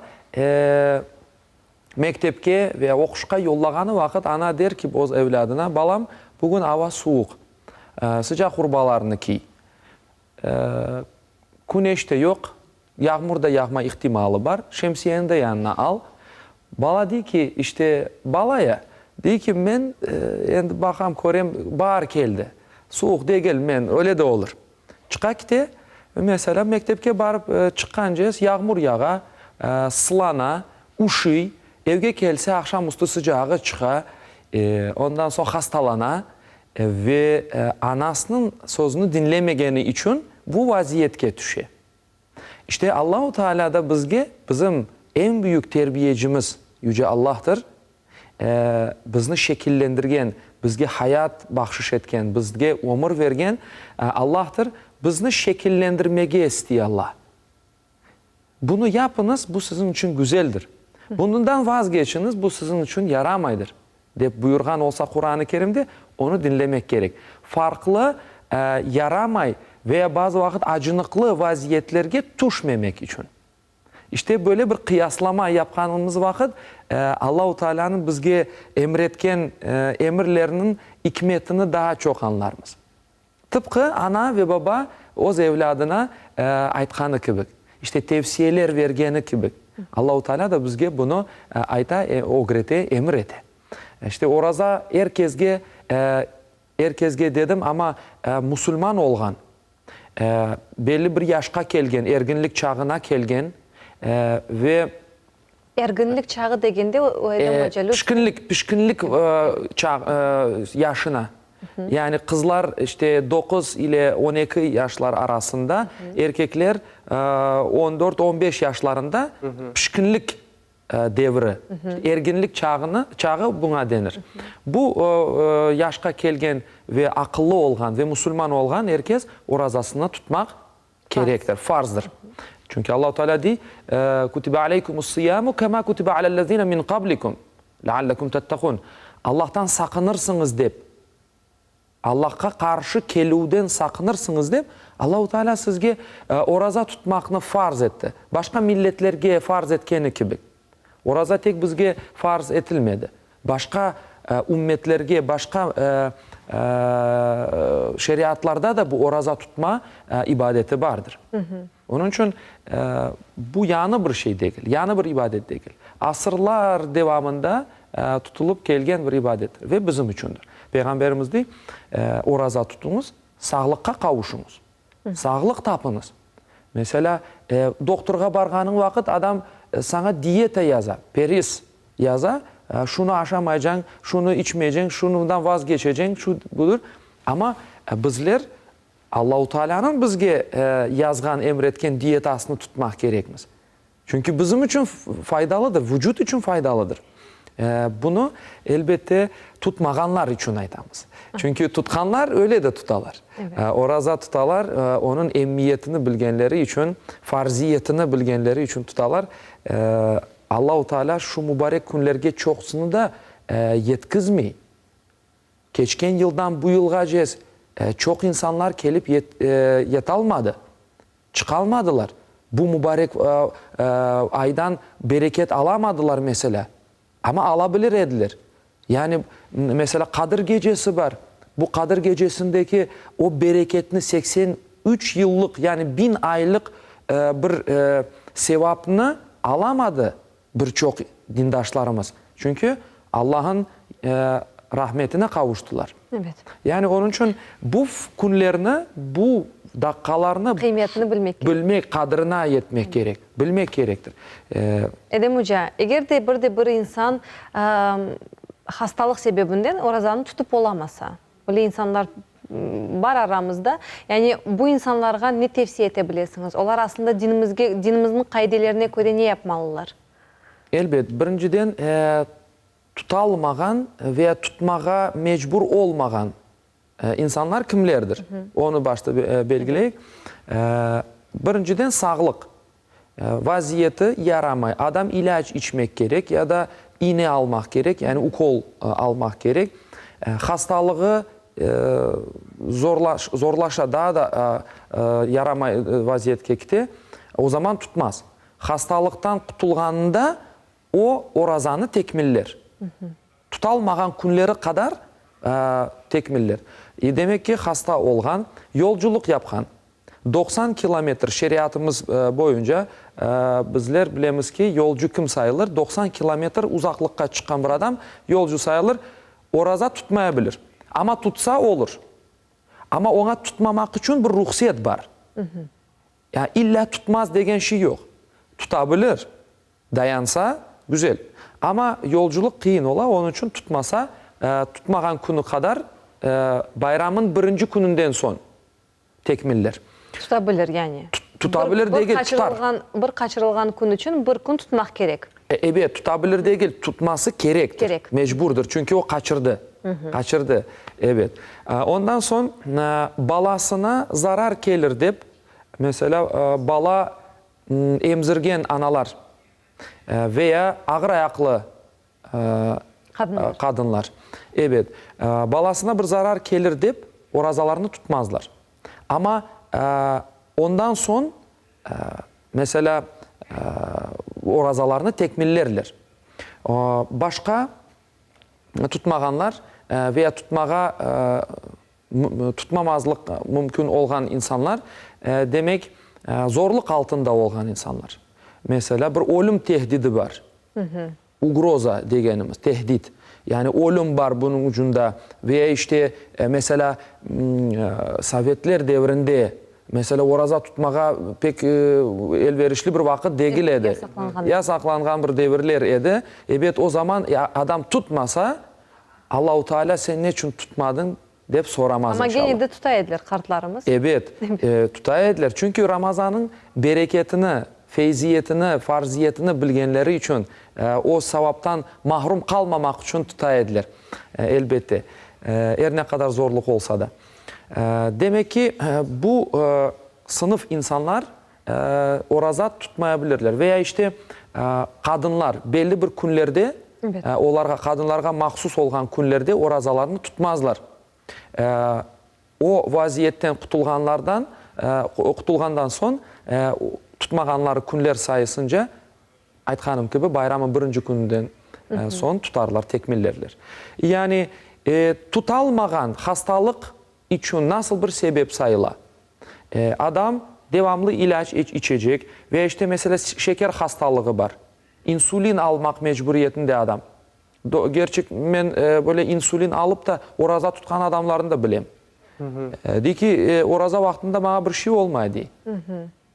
mektepke ve oquşqa yollağanı vaqıt ana der ki öz evlâdına, Balam, bugün ava suvuq, sıcaq urbalarnı kiy. Küneş de yoq, yağmur da yağma ihtimalı bar, şemsiyeni de yanına al. Bala dey ki, işte, bala ya, dey ki, men endi baqam, körem, baar keldi, suvuq degil, men, öyle de olur. Çıqa kite, meselâ, mektepke barıp çıqqancez yağmur yağa, sılana, üşüy, evge kelse aqşam üstü sıcağı çıqa, ondan soñ hastalana ve anasınıñ sözüni diñlemegeni içün bu vaziyetke tüşe. İşte, Allahu Teala da bizge, bizim eñ büyük terbiyecimiz Yüce Allahtır, bizni şekillendirgen, bizge hayat bahşış etken, bizge ömür bergen Allahtır, bizni şekillendirmege istiy Allah. Bunı yapıñız, bu siziñ içün güzeldir. Bundan vazgeçiñiz, bu siziñ içün yaramaydır, dep buyurğan olsa Quran-ı Kerimde, onı diñlemek kerek. Farqlı, yaramay ve ya bazı vaqıt acınıqlı vaziyetlerge tüşmemek içün. İşte, böyle bir qıyaslama yapqanımız vaqıt, Allahu Taalânıñ bizge emretken emirleriniñ ikmetini daa çoq añlarmız. Tıpqı ana ve baba öz evlâdına aytqanı kibi, işte, tevsiyeler vergeni kibi, Allahu Teala da bizge bunı ayta, ögrete, emir ete. İşte, oraza er kesge, er kesge dedim, amma musulman olğan, belli bir yaşqa kelgen, erginlik çağına kelgen ve. Erginlik çağı degende, Edem oca, lütfen. Pişkinlik, pişkinlik çağ, yaşına. Yani qızlar işte doquz ile on eki yaşlar arasında, erkekler on dört, on beş yaşlarında pişkinlik devri, erginlik çağını, çağı buña denir. Bu yaşqa kelgen ve aqıllı olğan ve musulman olğan er kes orazasını tutmaq kerektir, farzdır. Çünki Allahu Teala dey, Kutibe aleykumus-siyamu kema kutibe alellezine min qablikum, leallekum tettaqun. Allahtan saqınırsıñız dep, Allahqa qarşı kelüvden saqınırsıñız dep, Allahu Teala sizge oraza tutmaqnı farz etti. Başqa milletlerge farz etkeni kibi. Oraza tek bizge farz etilmedi. Başqa ümmetlerge, başqa şeriatlarda da bu oraza tutma ibadeti bardır. Onıñ içün bu yañı bir şey degil, yañı bir ibadet degil. Asırlar devamında tutulıp kelgen bir ibadettir ve bizim içündir. Peyğamberimiz dey, Oraza tutuñız, sağlıqqa qavuşıñız. Sağlıq tapıñız. Meselâ, doktorğa barğanıñ vaqıt adam saña diyeta yaza, peris yaza, şunı aşamaycañ, şunı içmeyceñ, şundan vazgeçeceñ, şu, budır. Amma bizler Allahu Taalânıñ bizge yazğan, emir etken diyetasını tutmaq kerekmiz. Çünki bizim içün faydalıdır, vucut içün faydalıdır. Bunı, elbette, tutmağanlar içün aytamız. Çünki tutqanlar öyle de tutalar. Oraza tutalar, onıñ emmiyetini bilgenleri içün, farziyetini bilgenleri içün tutalar. Allahu Teala şu mubarek künlerge çoqusını da yetkizmey. Keçken yıldan bu yılğace çoq insanlar kelip yetalmadı. Çıqalmadılar, bu mubarek aydan bereket alamadılar, meselâ. Amma ala bilir ediler. Yani, meselâ, Qadır gecesi bar. Bu Qadır gecesindeki o bereketni 83 yıllıq, yani biñ aylıq bir sevapnı alamadı bir çoq dindaşlarımız. Çünki Allah'ın rahmetine qavuştılar. Evet. Yani onıñ içün bu künlerni, bu daqqalarnı Qıymetini bilmek kerek. Bilmek, qadrına yetmek kerek, bilmek kerektir. Edem oca, eger de bir de bir insan hastalıq sebebinden orazanı tutıp olamasa, Böyle insanlar bar aramızda. Yani bu insanlarğa ne tevsiye ete bilesiñiz? Olar aslında dinimizge, dinimizniñ qaidelerine köre ne yapmalılar? Elbet, birinciden, tutalmağan ve tutmağa mecbur olmağan insanlar kimlerdir? Onı başta belgileyik. Birinciden, sağlıq vaziyeti yaramay. Adam ilâc içmek kerek ya da ine almaq kerek, yani ukol almaq kerek. Hastalığı zorlaşa, daa da yaramay vaziyetke kete, o zaman tutmaz. Hastalıqtan qutulğanında o, orazanı tekmiller. Tutalmağan künleri qadar tekmiller. Demek ki, hasta olğan, yolculıq yapqan. 90 kilometr şeriatımız boyunca bizler bilemiz ki, yolcu kim sayılır? 90 kilometr uzaqlıqqa çıqqan bir adam yolcu sayılır, oraza tutmaya bilir. Amma tutsa olur. Amma oña tutmamaq içün bir ruhset bar. Ya illa tutmaz degen şey yoq. Tuta bilir. Dayansa, güzel. Amma yolculıq qıyın ola, onıñ içün tutmasa, tutmağan künü qadar bayramnıñ birinci kününden soñ tekmiller. Tuta bilir, yani. Tuta bilir degil, tutar. Bir qaçırılğan kün içün bir kün tutmaq kerek. Ebet, tuta bilir degil, tutması kerektir. Kerek. Mecburdır, çünki o qaçırdı. Qaçırdı, ebet. Ondan soñ balasına zarar kelir dep, meselâ, bala emzirgen analar ve ya ağır ayaqlı qadınlar, ebet, balasına bir zarar kelir dep, orazalarını tutmazlar. Amma ondan soñ, meselâ, orazalarını tekmillerler. Başqa tutmağanlar ve ya tutmağa tutmamazlıq mümkün olğan insanlar, demek, zorluq altında olğan insanlar. Meselâ, bir ölüm tehdidi bar. Ugroza degenimiz, tehdit. Yani ölüm bar bunıñ ucunda ve ya işte, meselâ, sovetler devrinde, meselâ, oraza tutmağa pek elverişli bir vaqıt degil edi. Yasaqlanğan. Yasaqlanğan bir devirler edi. Ebet, o zaman adam tutmasa, Allahu Teala sen neçün tutmadıñ dep soramaz Amma inşallah. gene de tuta ediler qartlarımız. Ebet, tuta ediler. Çünki Ramazanıñ bereketini, feyziyetini, farziyetini bilgenleri içün, o savaptan mahrum qalmamaq içün tuta ediler, elbette, er ne qadar zorluq olsa da. Demek ki, bu sınıf insanlar oraza tutmaya bilirler. Veya işte qadınlar belli bir künlerde, olarğa, qadınlarğa mahsus olğan künlerde orazalarını tutmazlar. O vaziyetten qutulğanlardan, qutulğandan soñ tutmağanları künler sayısınca, aytqanım kibi, bayramın birinci kününden soñ tutarlar, tekmillerler. Yani tutalmağan hastalıq içün nasıl bir sebep sayıla? Adam devamlı ilâc içecek ve işte, meselâ, şeker hastalığı bar, insulin almaq mecburiyetinde adam. Gerçek, men böyle insulin alıp da oraza tutqan adamlarnı da bilem. Dey ki, oraza vaqtında maña bir şey olmay, dey.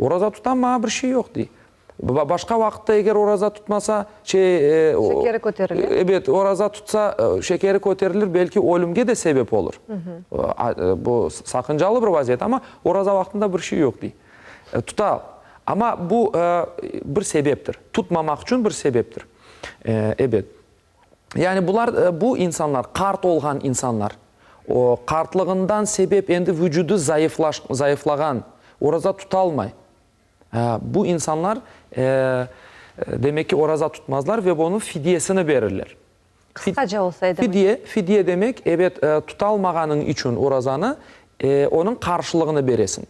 Oraza tutam, maña bir şey yoq, dey. Başqa vaqıtta eger oraza tutmasa, şey, Şekeri köterilir. Ebet, oraza tutsa, şekeri köterilir, belki ölümge de sebep olur. Bu saqıncalı bir vaziyet, amma oraza vaqtında bir şey yoq, dey. Tuta, amma bu bir sebeptir. Tutmamaq içün bir sebeptir. Ebet. Yani bular, bu insanlar, qart olğan insanlar, o, qartlığından sebep endi vucudı zayıflaş, zayıflağan, oraza tutalmay. Bu insanlar, demek ki, oraza tutmazlar ve bunıñ fidyesini berirler. Qısqaca olsa edi. Fidye, fidye demek, ebet, tutalmağanıñ içün orazanı, onıñ qarşılığını beresiñ.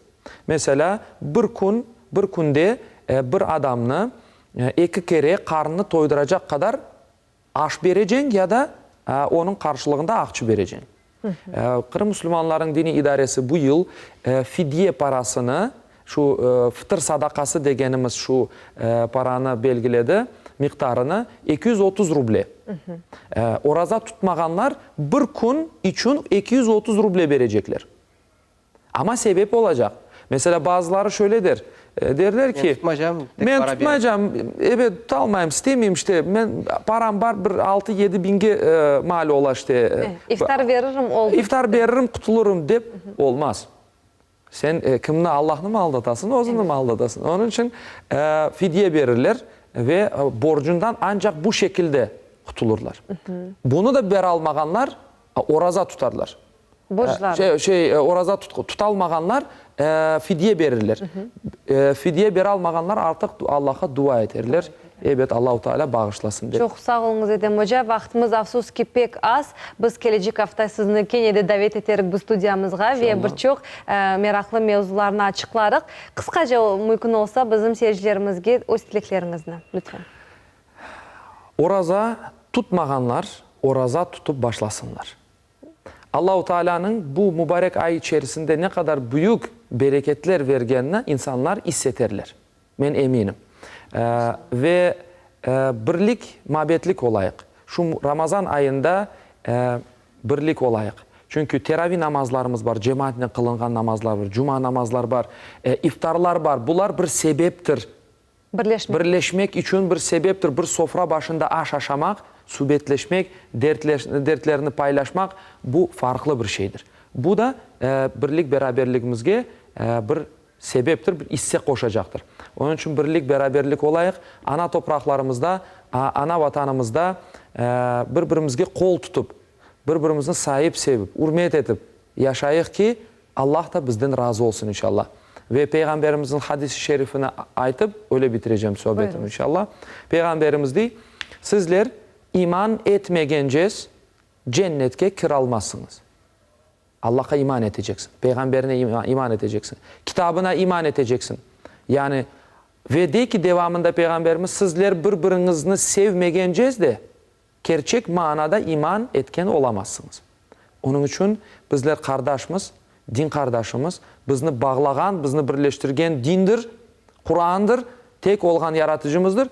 Meselâ, bir kün, bir künde bir adamnı eki kere qarnını toyduracaq qadar aş bereceñ ya da onıñ qarşılığında aqçı bereceñ. Qırım musulmanlarınıñ diniy idaresi bu yıl fidye parasını, şu fıtır sadaqası degenimiz şu paranı belgiledi, miqdarını, 230 ruble. Oraza tutmağanlar bir kün içün 230 ruble berecekler. Amma sebep olacaq. Meselâ, bazıları şöyle der, derler ki, Men tutmaycam, tek Men para berin. tutmaycam, ebet, tutalmayım, istemeyim, işte, men, param bar, bir altı-yedi biñge mal ola, işte. İftar veririm, oldı. İftar veririm, qutulırım, dep, olmaz. Sen kimni, Allahnımı aldatasıñ, özüñnimi aldatasıñ? Onıñ içün fidye berirler ve borcundan ancaq bu şekilde qutulırlar. Bunı da beralmağanlar oraza tutarlar. Borclar. Şey, şey, oraza tutalmağanlar fidye berirler. Fidye beralmağanlar artıq Allahqa dua eterler, ebet, Allahu Teala bağışlasın dep. Çoq sağ oluñız, Edem oca. Vaqtımız, afsus ki, pek az. Biz kelecek afta sizni kene de davet eterik bu studiyamızğa ve bir çoq meraqlı mevzularnı açıqlarıq. Qısqaca, mümkün olsa, bizim seyircilerimizge öz tilekleriñizni, lütfen. Oraza tutmağanlar oraza tutıp başlasınlar. Allahu Taalânıñ bu mübarek ay içerisinde ne qadar büyük bereketler vergenini insanlar iss eterler, men eminim. Ve birlik, mabetlik olayıq. Şu Ramazan ayında birlik olayıq. Çünki teravi namazlarımız bar, cemaatnen qılınğan namazlar bar, cuma namazlar bar, iftarlar bar. Bular bir sebeptir. Birleşmek. Birleşmek içün bir sebeptir, bir sofra başında aş aşamaq, subetleşmek, dertlerni paylaşmaq, bu farqlı bir şeydir. Bu da birlik-beraberligimizge bir sebeptir, bir isse qoşacaqtır. Onıñ içün birlik-beraberlik olayıq, ana topraqlarımızda, ana Vatanımızda bir-birimizge qol tutıp, bir-birimizni sayıp-sevip, ürmet etip yaşayıq ki, Allah da bizden razı olsun inşallah. Ve Peyğamberimizniñ hadis-i şerifini aytıp, öyle bitirecem sohbetimi inşallah. Peyğamberimiz dey, Sizler iman etmegencez cennetke kiralmazsıñız. Allahqa iman eteceksiñ, Peyğamberine iman eteceksiñ, kitabına iman eteceksiñ. Yani, ve dey ki devamında Peyğamberimiz, sizler bir-biriñizni sevmegencez de, Kerçek manada iman etken olamazsıñız. Onıñ içün bizler qardaşmız, din qardaşımız, bizni bağlağan, bizni birleştirgen dindir, Qurandır, tek olğan Yaratıcımızdır.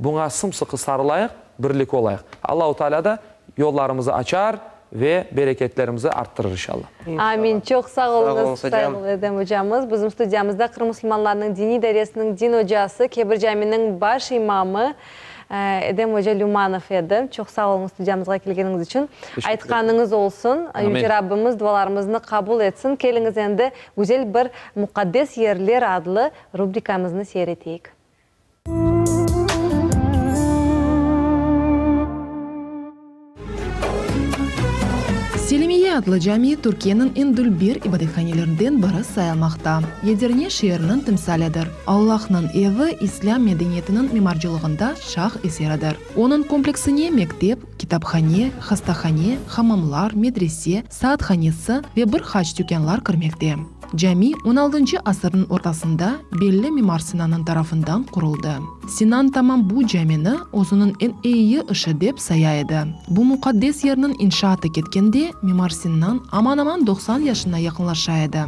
Buña sımsıqı sarılayıq, birlik olayıq. Allahu Teala da yollarımızı açar ve bereketlerimizi arttırır inşallah. Amin. Çoq sağ oluñız, sayğılı Edem ocamız. Bizim studiyamızda Qırım musulmanlarınıñ diniy idaresiniñ din ocası, Kebir caminiñ baş imamı Edem oca Lümanov edi. Çoq sağ oluñız studiyamızğa kelgeniñiz içün. Aytqanıñız olsun. Yüce Rabbimiz dualarımıznı qabul etsin. Keliñiz endi güzel bir Muqaddes yerler adlı rubrikamıznı seyir eteyik. Selimiye adlı cami Türkiyeniñ eñ dülber ibadethanelerinden biri sayılmaqta. Edirne şeeriniñ timsalidir. Allahnıñ evi islâm medeniyetiniñ mimarcılığında şah eseridir. Onıñ kompleksine mektep, kitaphane, hastahane, hamamlar, medrese, saathanesi ve bir qaç tükânlar kirmekte. Cami on altıncı asırnıñ ortasında belli mimar Sinanıñ tarafından quruldı. Sinan tamam bu camini özüniñ eñ eyi işi dep saya edi. Bu muqaddes yerniñ inşaatı ketkende mimar Sinan aman-aman 90 yaşına yaqınlaşa edi.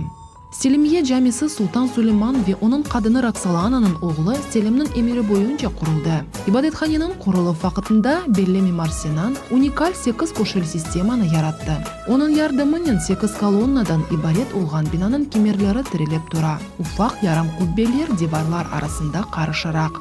Selimiye camisi Sultan Suleyman ve onıñ qadını Roksolananıñ oğlu Selimniñ emiri boyunca quruldı. İbadethaneniñ quruluv vaqıtında belli mimar Sinan unikal sekiz köşeli sistemanı yarattı. Onıñ yardımınen sekiz kolonnadan ibaret olğan binanıñ kemerleri tirilip tura, ufaq yarım qubbeler divarlar arasında qarışıraq,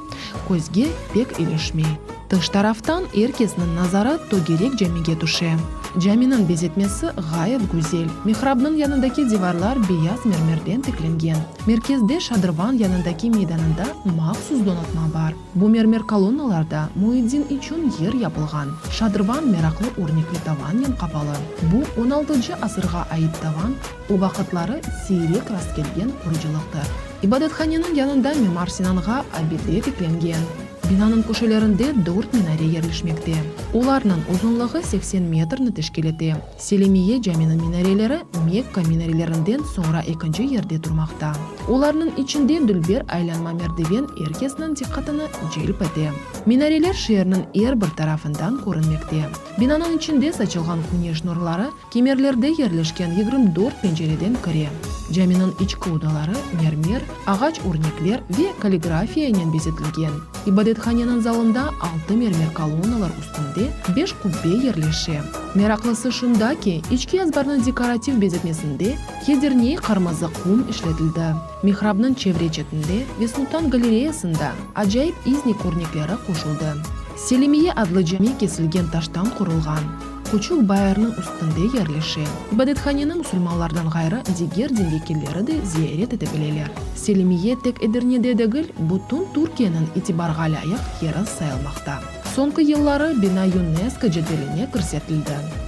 közge pek ilişmey. Tış taraftan er kesniñ nazarı tögerek camige tüşe. Caminiñ bezetmesi ğayet güzel. Mihrabnıñ yanındaki divarlar beyaz mermerden tiklengen. Merkezde şadırvan yanındaki meydanında mahsus donatma bar. Bu mermer kolonnalarda müezzin içün yer yapılğan. Şadırvan meraqlı örnekli tavannen qapalı. Bu on altıncı asırğa ait tavan o vaqıtları siyrek rastkelgen qurucılıqtır. İbadethaneniñ yanında Mimar Sinanğa abide tiklengen. Binanıñ köşelerinde dört minare yerleşmekte. Olarnıñ uzunlığı 80 metrni teşkil ete. Selimiye caminiñ minareleri Mekka minarelerinden soñra ekinci yerde turmaqta. Olarnıñ içinde dülber aylanma merdiven er kesniñ diqqatını celp ete. Minareler şeerniñ er bir tarafından körünmekte. Binanıñ içinde saçılğan küneş nurları Kemerlerde yerleşken 24 pencereden kire. Caminiñ içki odaları mermer, ağaç örnekler ve kalligrafiyanen bezetilgen. İbadethaneniñ zalında altı mermer kolonnalar üstünde beş qubbe yerleşe. Meraqlısı şunda ki, içki azbarnıñ dekorativ bezetmesinde Edirne qırmızı qum işletildi. Mihrabnıñ çevre çetinde ve Sultan galereyasında acayip İznik örnekleri qoşuldı. Selimiye adlı cami kesilgen taştan qurulğan. Küçük bayırnıñ üstünde yerleşe. İbadethaneni musulmanlardan ğayrı diger din vekilleri de ziyaret ete bileler. Selimiye tek Edirnede degil, bütün Türkiyeniñ itibarğa lâyıq yeri sayılmaqta. Soñki yılları bina UNESCO cedveline kirsetildi.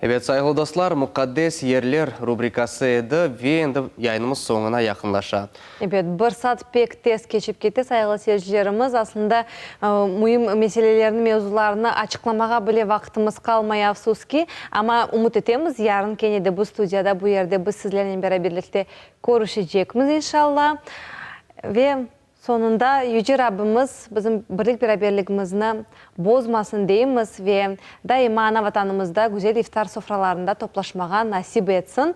Ebet, sayğılı dostlar, Muqaddes yerler rubrikası edi ve endi yayınımız soñuna yaqınlaşa. Ebet, bir saat pek tez keçip kete, sayğılı seyircilerimiz. Aslında, müim meselelerni, mevzularnı açıqlamağa bile vaqtımız qalmay, afsus ki. Amma ümüt etemiz, yarın kene de bu studiyada, bu yerde biz sizlernen beraberlikte körüşecekmiz, inşalla. Ve Soñunda Yüce Rabbimiz bizim birlik-beraberligimizni bozmasın deymiz ve daima ana Vatanımızda güzel iftar sofralarında toplaşmağa nasip etsin.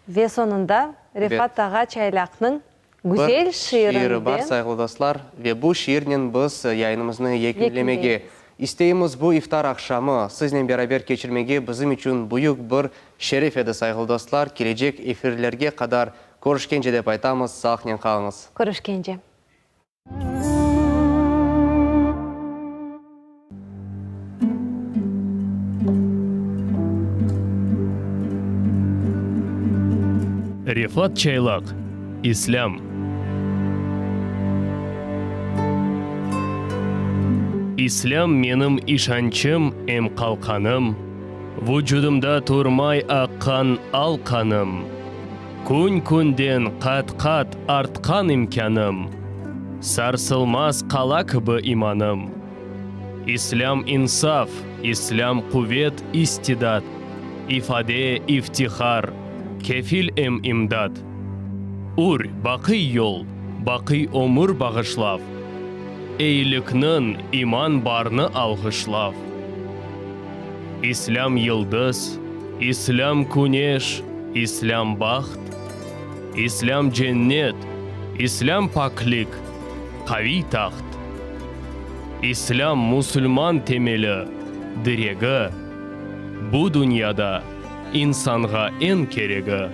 Ve soñunda Refat ağa Çaylaqnıñ güzel Bir şiiri bar, şiirinden. sayğılı dostlar, ve bu şiirnen biz yayınımıznı yekünlemege Yekünleymiz. isteymiz. Bu iftar aqşamı siznen beraber keçirmege bizim içün büyük bir şeref edi, sayğılı dostlar. Kelecek efirlerge qadar Körüşkence dep aytamız, sağlıqnen qalıñız. Körüşkence. Refat Çaylaq, İslâm. İslâm menim işançım em qalqanım, Vucudımda turmay aqqan al qanım. Kün-künden qat-qat artqan imkânım, Sarsılmaz qala kibi imanım. İslâm insaf, İslâm quvet, istidat, İfade, iftihar, kefil em imdat. Ür, baqiy yol, baqiy ömür bağışlav, Eyilikniñ, iman barnı alğışlav. İslâm yıldız, İslâm küneş, İslâm baht, İslâm cennet, İslâm paklik, qaviy taht. İslâm musulman temeli, diregi, bu dünyada insanğa eñ keregi.